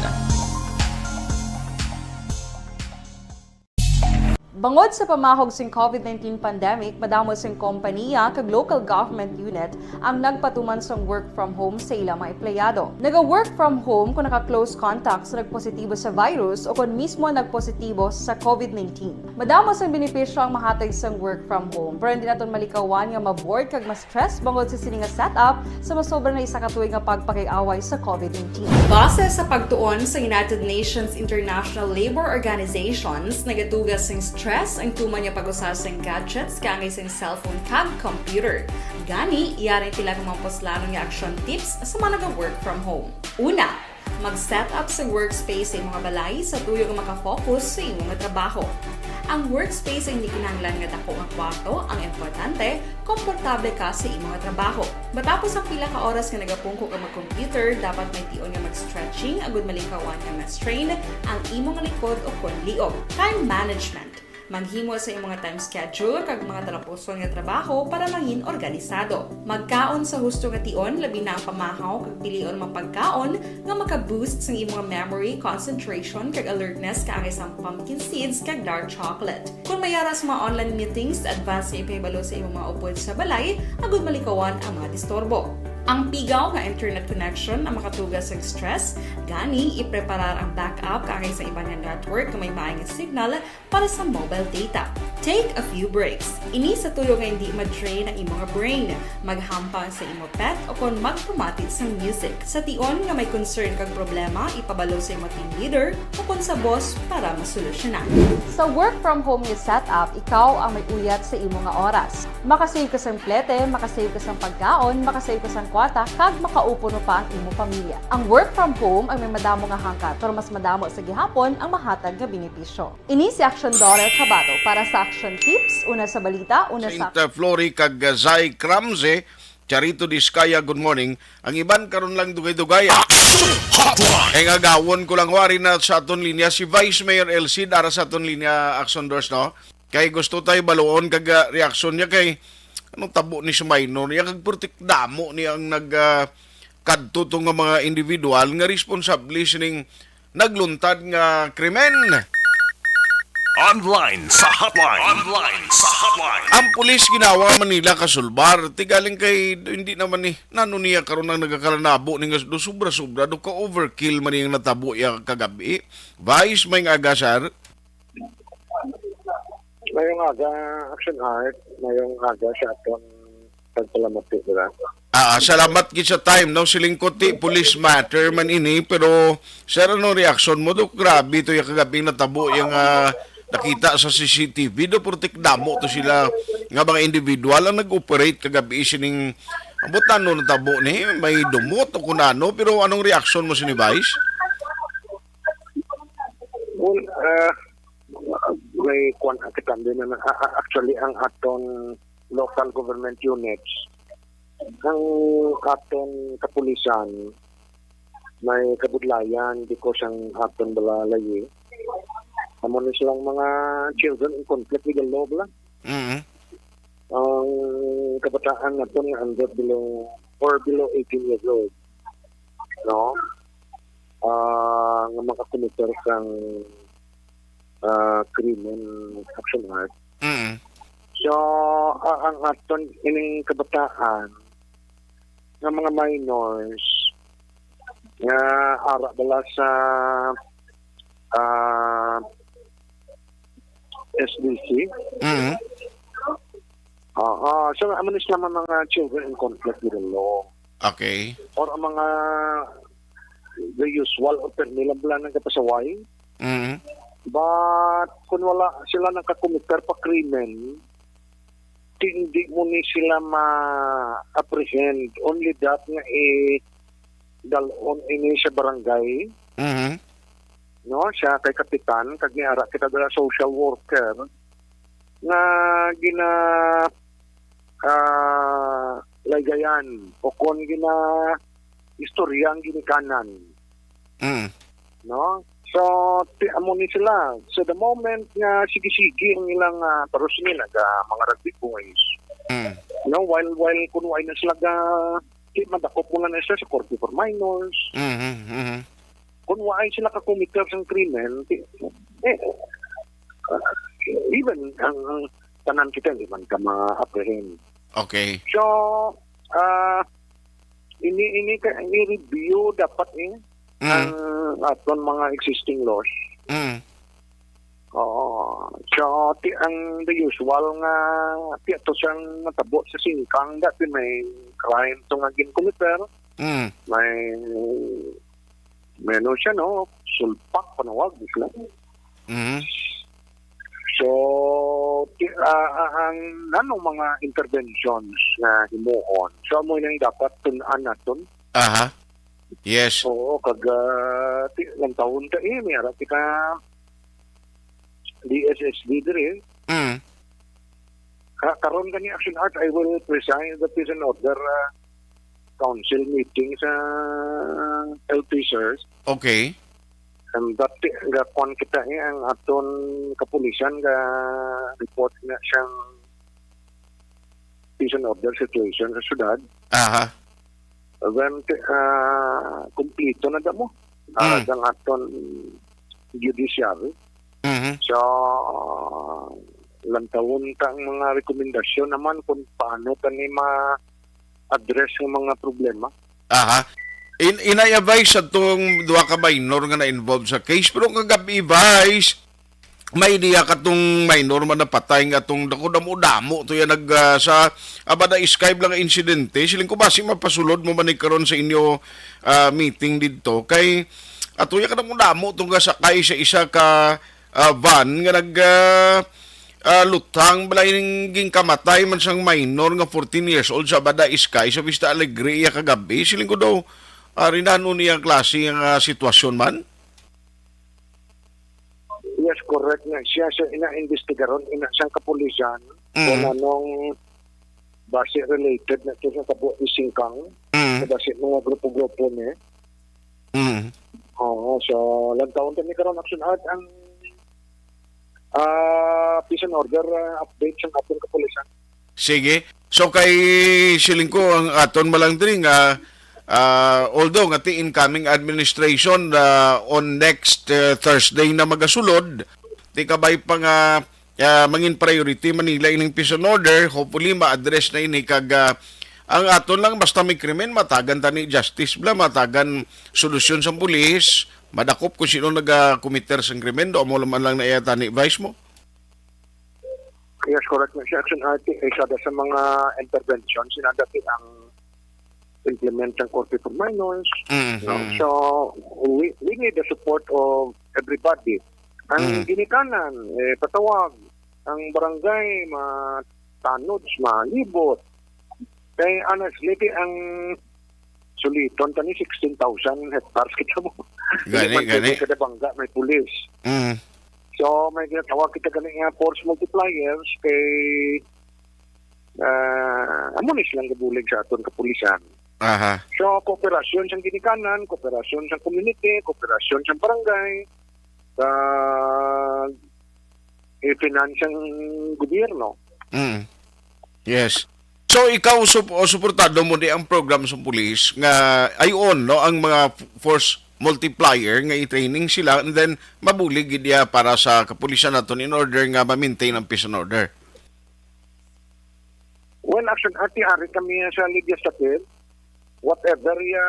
Bangod sa pamahog sing covid nineteen pandemic, madamo sing kompaniya kag local government unit ang nagpatuman sang work from home sa ila mga empleyado. Naga-work from home kung naka-close contact sa nagpositibo sa virus o kon mismo nagpositibo sa covid nineteen. Madamo sang benepisyo ang mahatag sang work from home, pero hindi naton malikawan nga ma-bored kag ma-stress bangod sa sini nga setup sa masobra na isa ka tuig nga pagpakig-away sa covid nineteen. Base sa pagtuon sa United Nations International Labour Organizations, nagatuga sing stress ang tuman nga pag-usa sing gadgets kaangay sing cellphone kag computer. Gani, yari ang pila ka mga puslanon nga action tips sa mga naga-work from home. Una, mag-set up sa workspace sa imong balay sa tuyo nga makafocus sa imong trabaho. Ang workspace ay hindi kinahanglan nga dako nga kwarto, ang importante, komportable ka sa imong trabaho. Matapos ang pila ka oras nga nagapungko ka mag-computer, dapat may tion nga mag-stretching agud malikawan nga ma-strain ang imong likod o kon liog. Time management. Maghimo sa imong time schedule kag mga talapuson nga trabaho para mangin organisado. Magkaon sa husto nga tion, labi na ang pamahaw kag pilion man pagkaon nga maka-boost sang imong memory, concentration, kag alertness kaangay sang pumpkin seeds kag dark chocolate. Kung may ara sa mga online meetings, advance nga ipahibalo sa imong mga upod sa balay agud malikawan ang mga disturbo. Ang pigaw nga internet connection ang makatuga sa stress, gani ipreparar ang backup kaangay sa iban nga network nga may maay nga signal para sa mobile data. Take a few breaks. Ini sa tuyo nga hindi ma-drain ang imong brain. Maghampang sa imo pet o kon magpamati sang music. Sa tion nga may concern kag problema, ipabalo sa imo team leader o kon sa boss para masolusyonan. Sa work from home nga setup, ikaw ang may uyat sa imo nga oras. Makasave ka sang plete, makasave ka sang pagkaon, makasave ka sang kwarta, kag makaupo no pa ang imo pamilya. Ang work from home ang may madamo nga hangkat, pero mas madamo sa gihapon ang mahatag nga benepisyo. Ini si Action Daughter Kabato para sa Action Tips, una sa balita, una sa Saint Flory kag Zay Cramze, Charito Discaya, good morning. Ang iban karon lang dugay-dugay. Action Hotline! Kay nga gawon ko lang wari na sa aton linya si Vice Mayor El Cid ara sa aton linya, Action Doors, no? Kay gusto tayo baluon kag, ah, reaksyon niya kay anong tabo ni sa minor niya kag purtik damo ni ang nag, ah, kadto to nga mga individual nga responsable sining nagluntad nga krimen. Online sa hotline. Online sa hotline. Ang pulis ginawa man nila kasulbar. Tigaling kay hindi naman ni nano niya karon ang nagakalanabo ni nga do sobra-sobra do ka overkill man yung natabo ya kagabi. Vice, may nga aga, sir. Mayong aga, Action Art. Mayong aga sa aton pagpalamati, dira. Ah, salamat gid sa time, no? Siling ko ti police matter man ini, pero sir, ano reaksyon mo do? Grabe to yung kagabing natabo yung, ah, nakita sa C C T V do, purtik damo to sila nga mga individual ang nag-operate kagabi sining, ambot ano natabo ni, may dumot o kung ano, pero anong reaksyon mo sini, Vice? Well, ah, may kwan kita din na, ah, ah, actually, ang aton local government units, ang aton kapulisan, may kabudlayan because ang aton balalayi, amo ni silang mga children in conflict with the law, bala. Mm. Ang kabataan naton nga under below or below eighteen years old, no? Ah, nga makakometer sang, ah, krimen, Action Art. Mm. So, ah, ang aton ining kabataan nga mga minors nga ara bala sa, ah, S D C. Mm. Oo. So, amo ni sila mga children in conflict with the law. Okay. Or ang mga the usual or permi lang bala nagkapasaway. Mm. But kung wala sila nakakomiter pa krimen, hindi mo ni sila ma-apprehend. Only that nga i-dalon ini sa barangay. Mhm. no, siya kay kapitan, kag niara kita dala social worker nga gina, ah, laygayan o kon gina istorya ang ginikanan, Mm. no? So, ti-, amo ni sila. So, the moment nga sige-sige ang ilang, ah, pero sige, naga mga rugby boys. Mm. No, while, while kun wala na sila ga, di madakop mo na sila sa korte for minors. Mhm, mhm. Kun wala sila ka-commit sang krimen, di, eh, ah, even ang, ang tanan kita, di man ka ma-apprehend. Okay. So, ah, ini, ini ka, ini review dapat, eh, Mm. ang aton mga existing laws. Mm. Oo. So, ti-, ang the usual nga, ti-, ato siyang natabo sa singkang, dati may crime to nga ginkomiter, Mm. may, may ano siya, no? Sulpak, panawag, di sila. Mm. So, ti-, ah, ah, ang nanong mga interventions nga himuon, so, amo nang dapat tun-an naton. Aha. Yes. Oo, kag, ah, ti-, lantawon ta, eh, may ara kita D S S D diri. Mm. Ka-, karon gani, Action Art, I will preside the peace and order, ah, council meeting sa L T, sir. Okay. And that, ga-, kuwan kita, eh, ang aton kapulisan ga-report na siyang peace and order situation sa syudad. Aha. Then, ah, kumplito na damo, ah, Mm. ang aton judiciary. Mhm. So, lantawon ta ang mga rekomendasyon naman kung paano ta ni ma-address ang mga problema. Aha. In, inay advice sa tong duha ka minor nga na-involve sa case, pero kagabi, Vice, may diya katong minor man napatay nga tong dako damo-damo to yan nag, ah, sa Abada Sky lang insidente. Siling ko basi mapasulod mo man ni karon sa inyo, ah, meeting didto kay ato ya kadamo-damo tong gasakay sa isa ka, ah, van nga nag, ah, ah, lutang balay ning ginkamatay man sang minor nga fourteen years old sa Abada Sky sa Vista Alegre iya kagabi. Siling ko daw, ah, rinano niya ang klase nga sitwasyon man? Yes, correct na siya. Siya ina-investigaron, ina siyang kapulisan, Mm. kung anong base related na to sa tabo ni Singkang, Mm. sa base mga grupo-grupo ni. Mm. Oo, so, lantawon kami karon, Action Art, ang, ah, peace and order, ah, update sa aton kapulisan. Sige. So, kay siling ko, ang aton malang diri nga, ah, although nga ti incoming administration, ah, on next, eh, Thursday na magasulod, ti kabay pa nga, ah, mangin priority man nila ining peace and order, hopefully ma-address na ini kag, ah, ang aton lang basta may krimen, matagan tani justice bala, matagan solusyon sang pulis, madakop kung sino nagakomiter sang krimen, do amo man lang na iya tani, Vice mo? Yes, correct na siya, Action Art. Isa da sa mga interventions, sinadati ang implement ng Korte for Minors. Mm, No? mm. So, we, we need the support of everybody. Ang Mm. ginikanan, eh, patawag, ang barangay, matanod, malibot. Kay honestly, ti ang suliton tani sixteen thousand hectares kita mo. Gani, Hindi man gani. pwede kada bangga may pulis. Mm. So, may ginatawag kita gani nga force multipliers kay, ah, amo ni silang gabulig sa aton kapulisan. Aha. So, kooperasyon sa ginikanan, kooperasyon sa community, kooperasyon sa barangay, sa i-finance ang gobyerno. Mm. Yes. So, ikaw, sup-, o suportado mo di ang program sa pulis nga ayon, no, ang mga f-, force multiplier nga i-training sila and then mabulig gid iya para sa kapulisan naton in order nga ma-maintain ang peace and order? Well, Action Art, ti ari kami sa legislative. Whatever ya,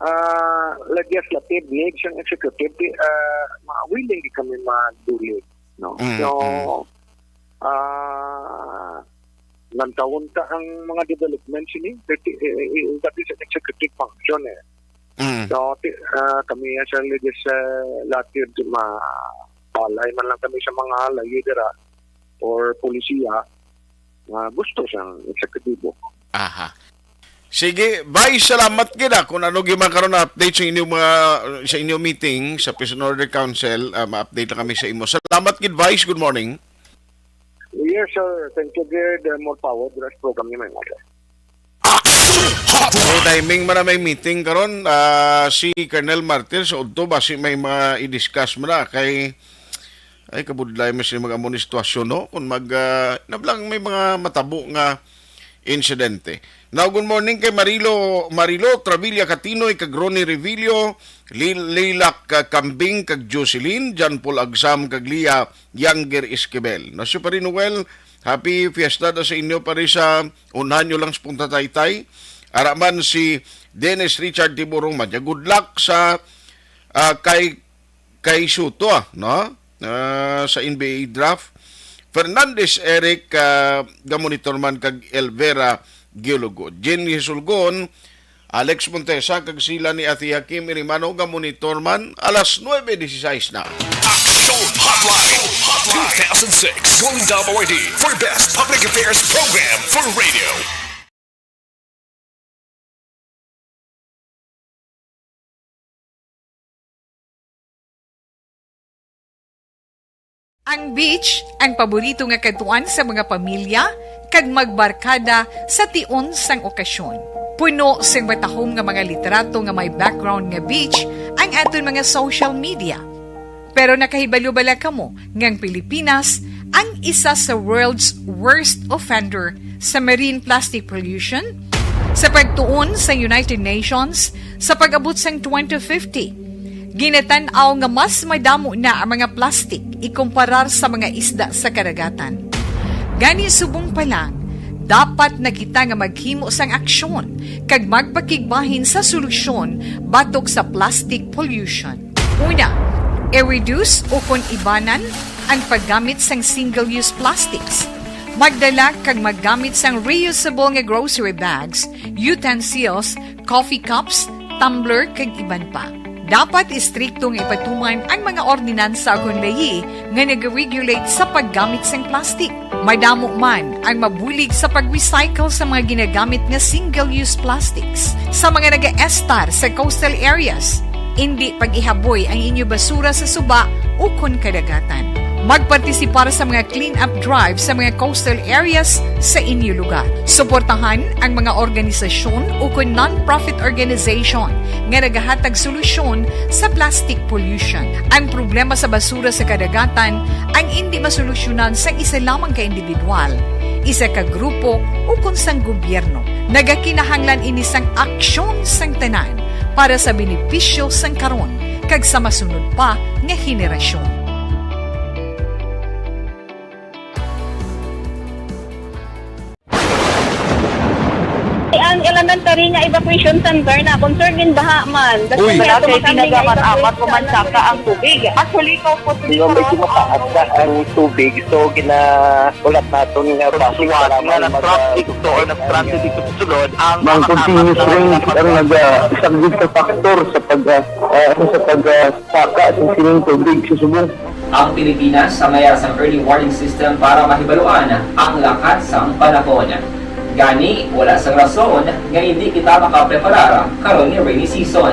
ah, legislative needs ang executive, di, ah, ma-, willing di kami madulig, no? Mm, So, mm. ah, lantawon ta ang mga developments ini. Dati, eh, eh, that is an executive function, eh. Mm. So, ti-, ah, kami sa legislative, ma-, palay man lang kami sa mga layo dira or polisiya nga gusto sang eksekudibo. Aha. Sige, Vice, salamat gid, ah, kung ano gyud man karon na update sa inyo mga, sa inyo meeting sa Peace and Order Council, ah, ma-update lang kami sa imo. Salamat gid, Vice. Good morning. Yes, sir. Thank you, Gerd. Uh, more power dira sa program niyo, may mga. May timing man na may meeting karon, ah, si Colonel Martir sa udto, basi may mga i-discuss man na kay, ay, kabudlay man sila mag-amo ni sitwasyon, no? Kung mag, ah, nablang may mga matabo nga insidente. Now, good morning kay Marilo, Marilo Travilla Catinoy, kag Ronnie Revillo, Lil-, Lilak, ah, Kambing, kag Jocelyn, John Paul Agsam, kag Lia Younger Esquivel. No, si Pare Noel, happy fiesta da sa inyo, pare, sa unahan nyo lang sa Punta Taytay. Ara man si Dennis Richard Tiburong Madya. Good luck sa, ah, kay, kay Soto, ah, no? Ah, sa N B A draft. Fernandez Eric, ah, gamonitor man kag Elvera Geologo. Jen Hisulgon, Alex Montesa, kag sila ni Ate Hakim Irimano gamonitor man alas nuebe dieciséis na. Action Hotline, two thousand six, Golden Double I D for Best Public Affairs Program for Radio. Ang beach, ang paborito nga kadtuan sa mga pamilya kag magbarkada sa tion sang okasyon. Puno sing matahom nga mga litrato nga may background nga beach ang aton mga social media. Pero nakahibalo bala kamo nga ang Pilipinas ang isa sa world's worst offender sa marine plastic pollution? Sa pagtuon sa United Nations, sa pag-abot sang twenty fifty, ginatan-aw nga mas madamo na ang mga plastik ikumparar sa mga isda sa kadagatan. Gani, subong pa lang, dapat na kita nga maghimo sang aksyon kag magpakigbahin sa solusyon batok sa plastic pollution. Una, i-reduce ukon ibanan ang paggamit sang single-use plastics. Magdala kag maggamit sang reusable nga grocery bags, utensils, coffee cups, tumbler, kag iban pa. Dapat istrikto nga ipatuman ang mga ordinansa ukon layi nga nag-regulate sa paggamit sang plastic. Madamo man ang mabulig sa pag-recycle sa mga ginagamit nga single-use plastics. Sa mga nagaestar sa coastal areas, indi pag-ihaboy ang inyo basura sa suba ukon kadagatan. Magpartisipar sa mga clean-up drive sa mga coastal areas sa inyo lugar. Suportahan ang mga organisasyon ukon non-profit organization nga nagahatag solusyon sa plastic pollution. Ang problema sa basura sa kadagatan ang indi masolusyonan sang isa lamang ka individual, isa ka grupo, ukon sang gobyerno. Nagakinahanglan ini sang aksyon sang tanan para sa benepisyo sang karon kag sa masunod pa nga henerasyon. Ang elementary nga evacuation center na concerned in baha man. Uy. Wala kay tinaga man, amat ko man saka ang tubig. Actually, ko po. Di ba, medyo mataas na ang tubig, so ginahulat naton nga basic nga na-traffic to or na-stranded dito sa sulod ang mga continuous rain ang naga-, isa gid ka factor sa pag, ah, ah, sa pag, ah, saka sa sining tubig sa subong. Ang Pilipinas sa mayara sang early warning system para mahibaluan ang lakat sang panahon. Gani, wala sang rason nga hindi kita makapreparar karon nga rainy season.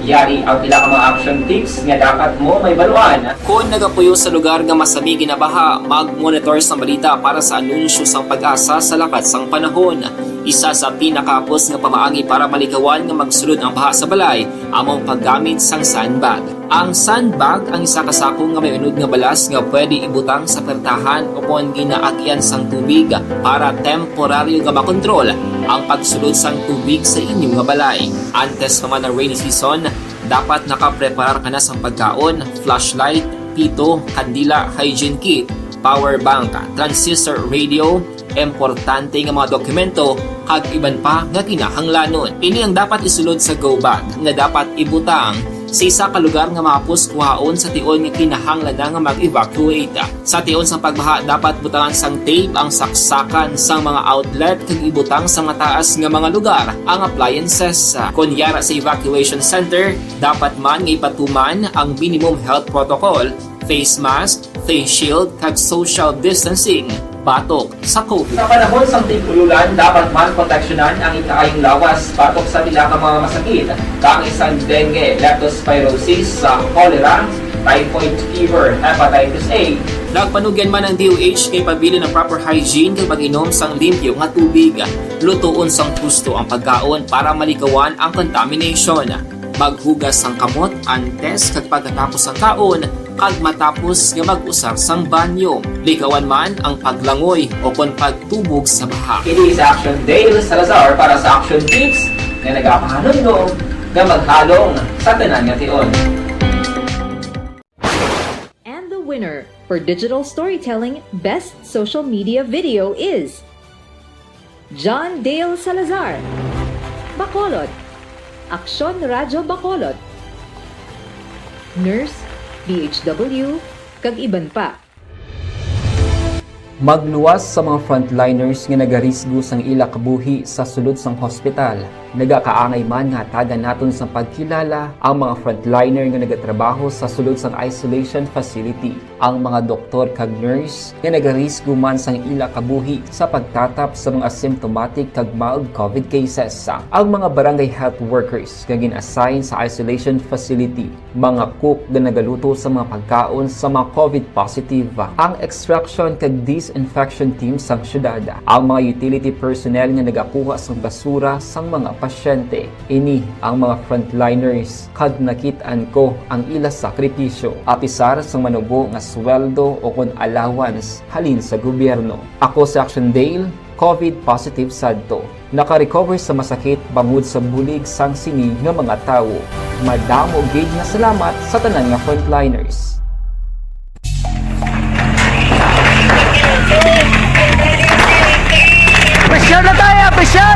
Yari ang pila ka mga action tips nga dapat mo mahibaluan. Kon nagapuyo sa lugar nga masami ginabaha, mag-monitor sang balita para sa anunsyo sang PAGASA sa lakat sang panahon. Isa sa pinakahapos nga pamaagi para malikawan nga magsulod ang baha sa balay amo ang paggamit sang sandbag. Ang sandbag ang isa ka sako nga may unod nga balas nga pwede ibutang sa pertahan ukon ginaagian sang tubig para temporaryo nga makontrol ang pagsulod sang tubig sa inyo nga balay. Antes pa man ang rainy season, dapat nakapreparar ka na sang pagkaon, flashlight, pito, kandila, hygiene kit, power bank, transistor radio, importante nga mga dokumento, kag iban pa nga kinahanglanon. Ini ang dapat isulod sa go bag nga dapat ibutang sa isa ka lugar nga mahapos kuhaon sa tion nga kinahanglan na nga mag-evacuate. Sa tion sang pagbaha, dapat butangan sang tape ang saksakan sang mga outlet kag ibutang sa mataas nga mga lugar ang appliances. Kon yara sa evacuation center, dapat man nga ipatuman ang minimum health protocol, face mask, face shield, kag social distancing batok sa COVID. Sa panahon sang tig-ululan, dapat man proteksyonan ang ikaayong lawas batok sa pila ka mga masakit, kaangay sang dengue, leptospirosis, sa cholera, typhoid fever, hepatitis A. Nagpanugyan man ang D O H nga ipabilin ang proper hygiene kag pag-inom sang limpyo nga tubig. Lutoon sang husto ang pagkaon para malikawan ang contamination. Maghugas sang kamot antes kag pagkatapos sang kaon kag matapos nga mag-usar sang banyo. Likawan man ang paglangoy o kon pagtubog sa baha. Ini si Action Dale Salazar para sa Action Tips nga nagapahanumdom nga maghalong sa tanan nga tion. And the winner for digital storytelling best social media video is John Dale Salazar, Bacolod, Aksyon Radyo Bacolod, Nurse, D H W, kag iban pa. Magluwas sa mga frontliners nga nagarisgo sang ila kabuhi sa sulod sang hospital. Nagakaangay man nga hatagan naton sang pagkilala ang mga frontliner nga nagatrabaho sa sulod sang isolation facility, ang mga doktor kag nurse nga nagarisgo man sang ila kabuhi sa pagtatap sa mga asymptomatic kag mild COVID cases, ang mga barangay health workers nga gin-assign sa isolation facility, mga cook nga nagaluto sa mga pagkaon sa mga COVID positive, ang extraction kag disinfection team sang syudad, ang mga utility personnel nga nagakuha sang basura sang mga pasyente. Ini ang mga frontliners kag nakit-an ko ang ila sakripisyo, apisar sang manubo nga sweldo o kon allowance halin sa gobyerno. Ako si Action Dale, COVID positive sadto. Naka-recover sa masakit bangod sa bulig sang sini nga mga tawo. Madamo gid nga salamat sa tanan nga frontliners. Pressure na tayo! Pressure!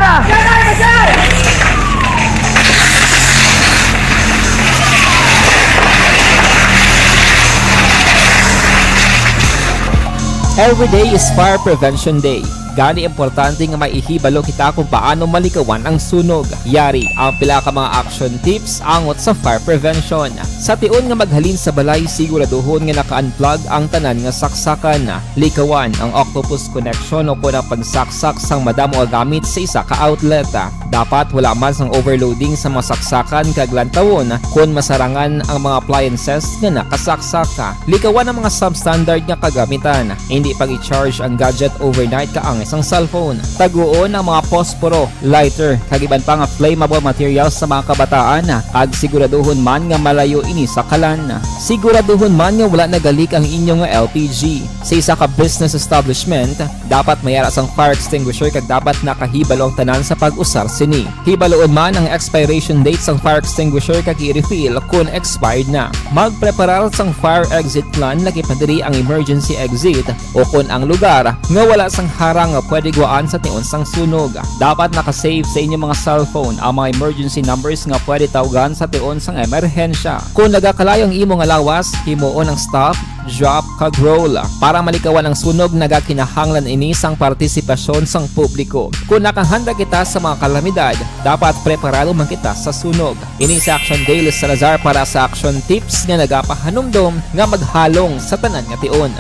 Every day is Fire Prevention Day. Gani importante nga maihibalo kita kung paano malikawan ang sunog. Yari ang pila ka mga action tips angot sa fire prevention. Sa tion nga maghalin sa balay, siguraduhon nga naka-unplug ang tanan nga saksakan. Likawan ang octopus connection o kon ang pagsaksak sang madamo nga gamit sa isa ka outlet. Dapat wala man sang overloading sa mga saksakan kag lantawon kon masarangan ang mga appliances nga nakasaksak. Likawan ang mga substandard nga kagamitan. Indi pag-i-charge ang gadget overnight kaangay sang cellphone. Taguon ang mga posporo, lighter, kag iban pa nga flammable materials sa mga kabataan, kag siguraduhon man nga malayo ini sa kalan. Siguraduhon man nga wala nagalik ang inyo nga L P G. Sa isa ka business establishment, dapat may ara sang fire extinguisher kag dapat nakahibalo ang tanan sa pag-usar sini. Hibaloon man ang expiration date sang fire extinguisher kag i-refill kon expired na. Magpreparar sang fire exit plan, laki pa diri ang emergency exit o kon ang lugar nga wala sang harang nga pwede gwaan sa tion sang sunog. Dapat naka-save sa inyo mga cellphone ang mga emergency numbers nga pwede tawgan sa tion sang emerhensya. Kon nagakalayo ang imo nga lawas, himuon ang stop, drop, kag roll. Para malikawan ang sunog, nagakinahanglan ini sang partisipasyon sang publiko. Kon nakahanda kita sa mga kalamidad, dapat preparado man kita sa sunog. Ini si Action Dale Salazar para sa Action Tips nga nagapahanumdom nga maghalong sa tanan nga tion.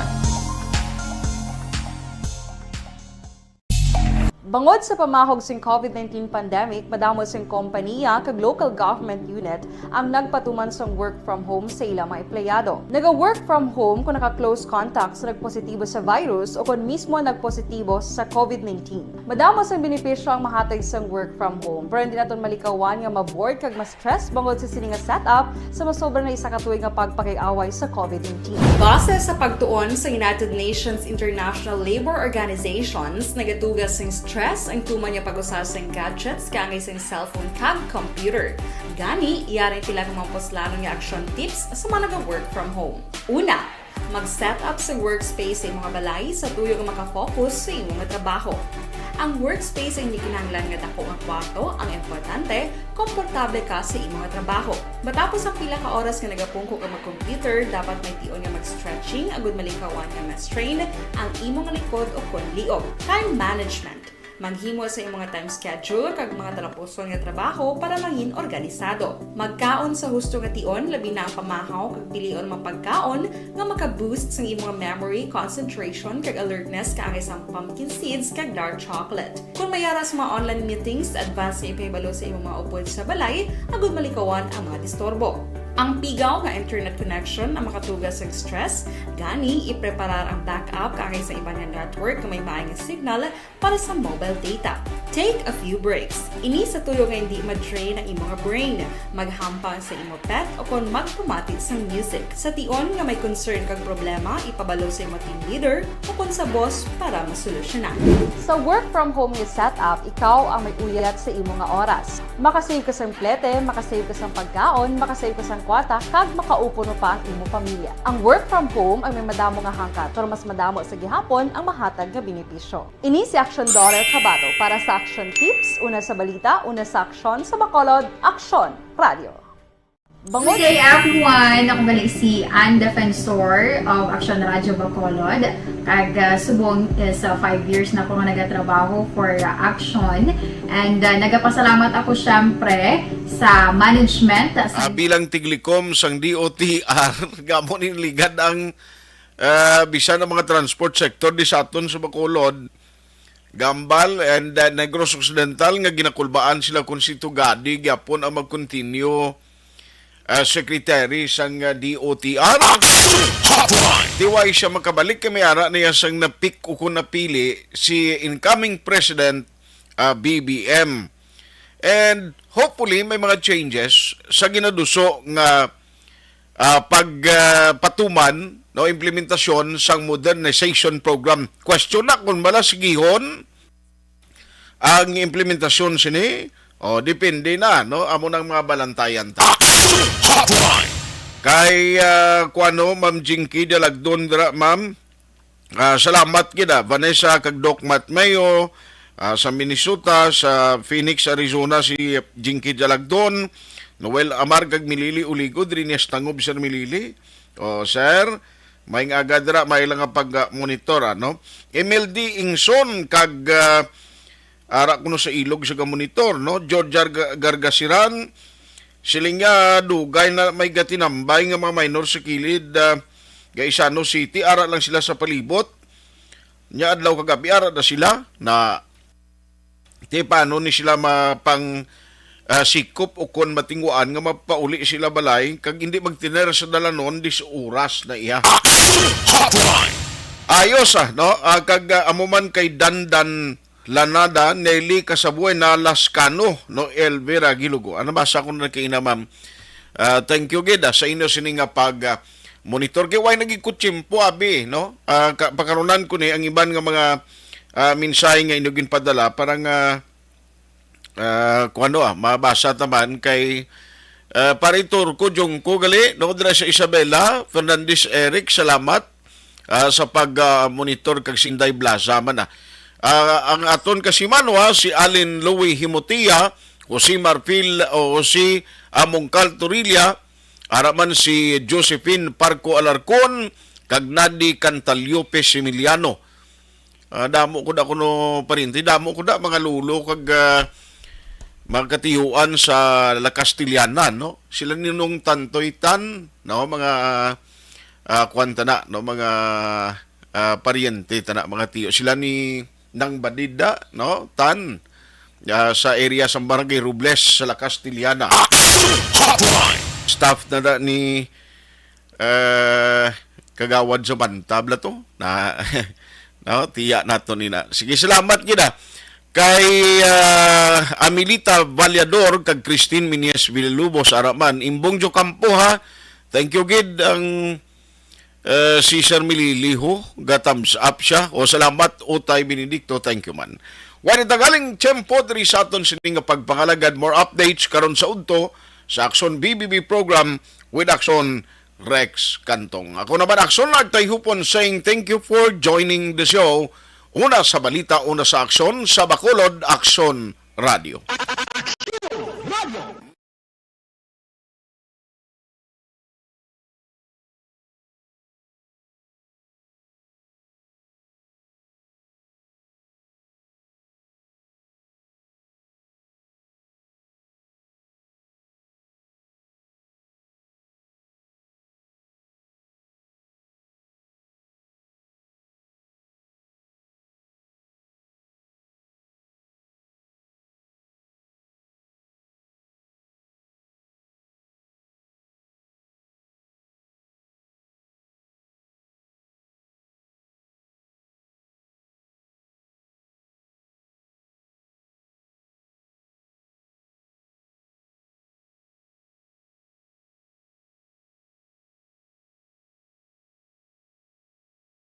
Bangod sa pamahog sing COVID nineteen pandemic, madamo sing kompaniya kag local government unit ang nagpatuman sang work from home sa ila mga empleyado. Naga-work from home kon naka-close contact sa nagpositibo sa virus o kon mismo nagpositibo sa COVID nineteen. Madamo sang benepisyo ang mahatag sang work from home, pero hindi naton malikawan nga ma-bored kag ma-stress bangod sa sini nga setup sa masobra na isa ka tuig nga pagpakig-away sa COVID nineteen. Base sa pagtuon sa United Nations International Labour Organizations, nagaduga sing stress ang tuman nga pag-usar sing gadgets kaangay sing cellphone kag computer. Gani, yari ang pila ka mga puslanon nga action tips sa mga naga-work from home. Una, mag-set up sa workspace sa imong balay sa tuyo nga maka-focus sa imo nga trabaho. Ang workspace ang hindi kinahanglan nga dako nga kwarto, ang importante, komportable ka sa imo nga trabaho. Matapos ang pila ka oras nga nagapungko ka mag-computer, dapat may tion nga mag-stretching agud malikawan nga ma-strain ang imo nga likod o kon liog. Time management. Maghimo sa imong mga time schedule kag mga talapuson nga trabaho para mangin organisado. Magkaon sa husto nga tion, labi na ang pamahaw kag pilion mga pagkaon nga maka-boost sang imong memory, concentration, kag alertness kaangay sang pumpkin seeds kag dark chocolate. Kung may ara sa mga online meetings, advance nga ipahibalo sa imong mga upod sa balay agud malikawan ang mga disturbo. Ang pigaw nga internet connection ang makatuga sa stress, gani ipreparar ang backup kaangay sa iban nga network nga may maay nga signal para sa mobile data. Take a few breaks. Ini sa tuyo nga hindi ma-drain ang imong brain. Maghampang sa imo pet o kon magpamati sang music. Sa tion nga may concern kag problema, ipabalo sa imo team leader o kon sa boss para masolusyonan. Sa work from home nga setup, ikaw ang may uyat sa imo nga oras. Makasave ka sang plete, makasave ka sang pagkaon, makasave ka sang kwarta, kag makaupo pa ang imo pamilya. Ang work from home ang may madamo nga hangkat, pero mas madamo sa gihapon ang mahatag nga benepisyo. Ini si Action Daughter Kabato para sa Action Tips, una sa balita, una sa aksyon, sa Bacolod, Aksyon Radio. Good day, everyone! Ako gali si Ann Defensor of Action Radio Bacolod. Kag, uh, subong is, uh, five years na ako nga nagatrabaho for, uh, Action. And, uh, nagapasalamat ako, syempre, sa management. Sa Ah, bilang tiglikom sang D O T R, gamo ni ligad ang, uh, bisan ang mga transport sector di sa aton sa Bacolod. Gambal and, uh, Negros Occidental nga ginakulbaan sila kon si Tugadi gyapon ang mag-continue, uh, secretary sang, uh, D O T R. Tiway siya makabalik kay may ara niya sang napik o kung napili si incoming president, uh, B B M. And hopefully may mga changes sa ginaduso nga, ah, pag, ah, patuman, no, implementasyon sang modernization program. Question na kung bala sigihon ang implementasyon sini. O, depende na, no? Amo nang mga balantayan ta. Action Hotline! Kay, ah, kuwano, Ma'am Jinky Dalagdon dira, ma'am. Ah, salamat gid, ah, Vanessa kag Doc Matt Mayo, ah, sa Minnesota, sa Phoenix, Arizona, si Jinky Dalagdon, Noel Amar kag Milili Uligo, diri ni Estangob, Sir Milili. O, sir, may nga aga dira, may lang nga pag, ah, monitor, ano? Emil D Ingson kag, ah, ara kuno sa Ilog sa gamonitor, no? George Arga-, Gargasiran, siling niya, dugay na may gatinambay nga mga minor sa kilid, ah, Gaisano City, ara lang sila sa palibot. Nya adlaw kag gabi, ara na sila na, ti paano ni sila mapang, ah, sikop o kon matingwaan nga mapauli sila balay kag hindi magtiner sa dalanon, dis oras na iya. Action Hotline! Ayos, ah, no? Ah, kag, ah, amo man kay Dandan Lanada, Nelly Casabuena Lascano, no, Elvira Gilugo. Ano, basa ko na kaina, ma'am. Ah, thank you gid, ah, sa inyo sini nga pag, ah, monitor. Kay way nagikutsimpo, abi, no? Ah, ka-, pakarunan ko ni ang iban nga mga, ah, mensahe nga inyo ginpadala para nga, ah, kuwano, ah, mabasa taman kay, ah, Pare Turco Jungco gali, no, dira sa Isabela, Fernandez Eric, salamat, ah, sa pag, ah, monitor kag Sinday Blaza man, ah. Ah, ang aton kasimanwa, si Alin Louie Himotia, Jose Marfil, o si Amongkal Torilla, ara man si Josephine Parco Alarcon, kag Nadi Cantaliope Similiano. Ah, damo ko da kuno parinti, damo ko da mga lolo kag, ah, mga katiyuan sa La Castellana, no? Sila ni Nong Tantoy Tan, no? Mga, ah, kuwan tana, no? Mga, ah, paryente tana, mga tiyo. Sila ni Nang Badida, no? Tan, ah, sa area sa Barangay Robles, sa La Castellana. Action Hotline! Staff na da ni, eh, Kagawad sa Bantab la to. Na, no? Tiya nato ni na. Sige, salamat gid, ah. Kay, ah, Amelita Vallador kag Christine Minyes Villalobos, ara man. Imbong Jo Campo, ha. Thank you gid ang, eh, si Sir Mililiho, ga thumbs up siya. O, salamat, Utay Benedicto. Thank you man. Wala tagaling tiyempo diri sa aton sini nga pagpangalagad. More updates karon sa udto sa Aksyon B B B program with Aksyon Rex Cantong. Ako naman, Aksyon Nagtayhupon, saying thank you for joining the show. Una sa balita, una sa aksyon, sa Bacolod, Aksyon Radio.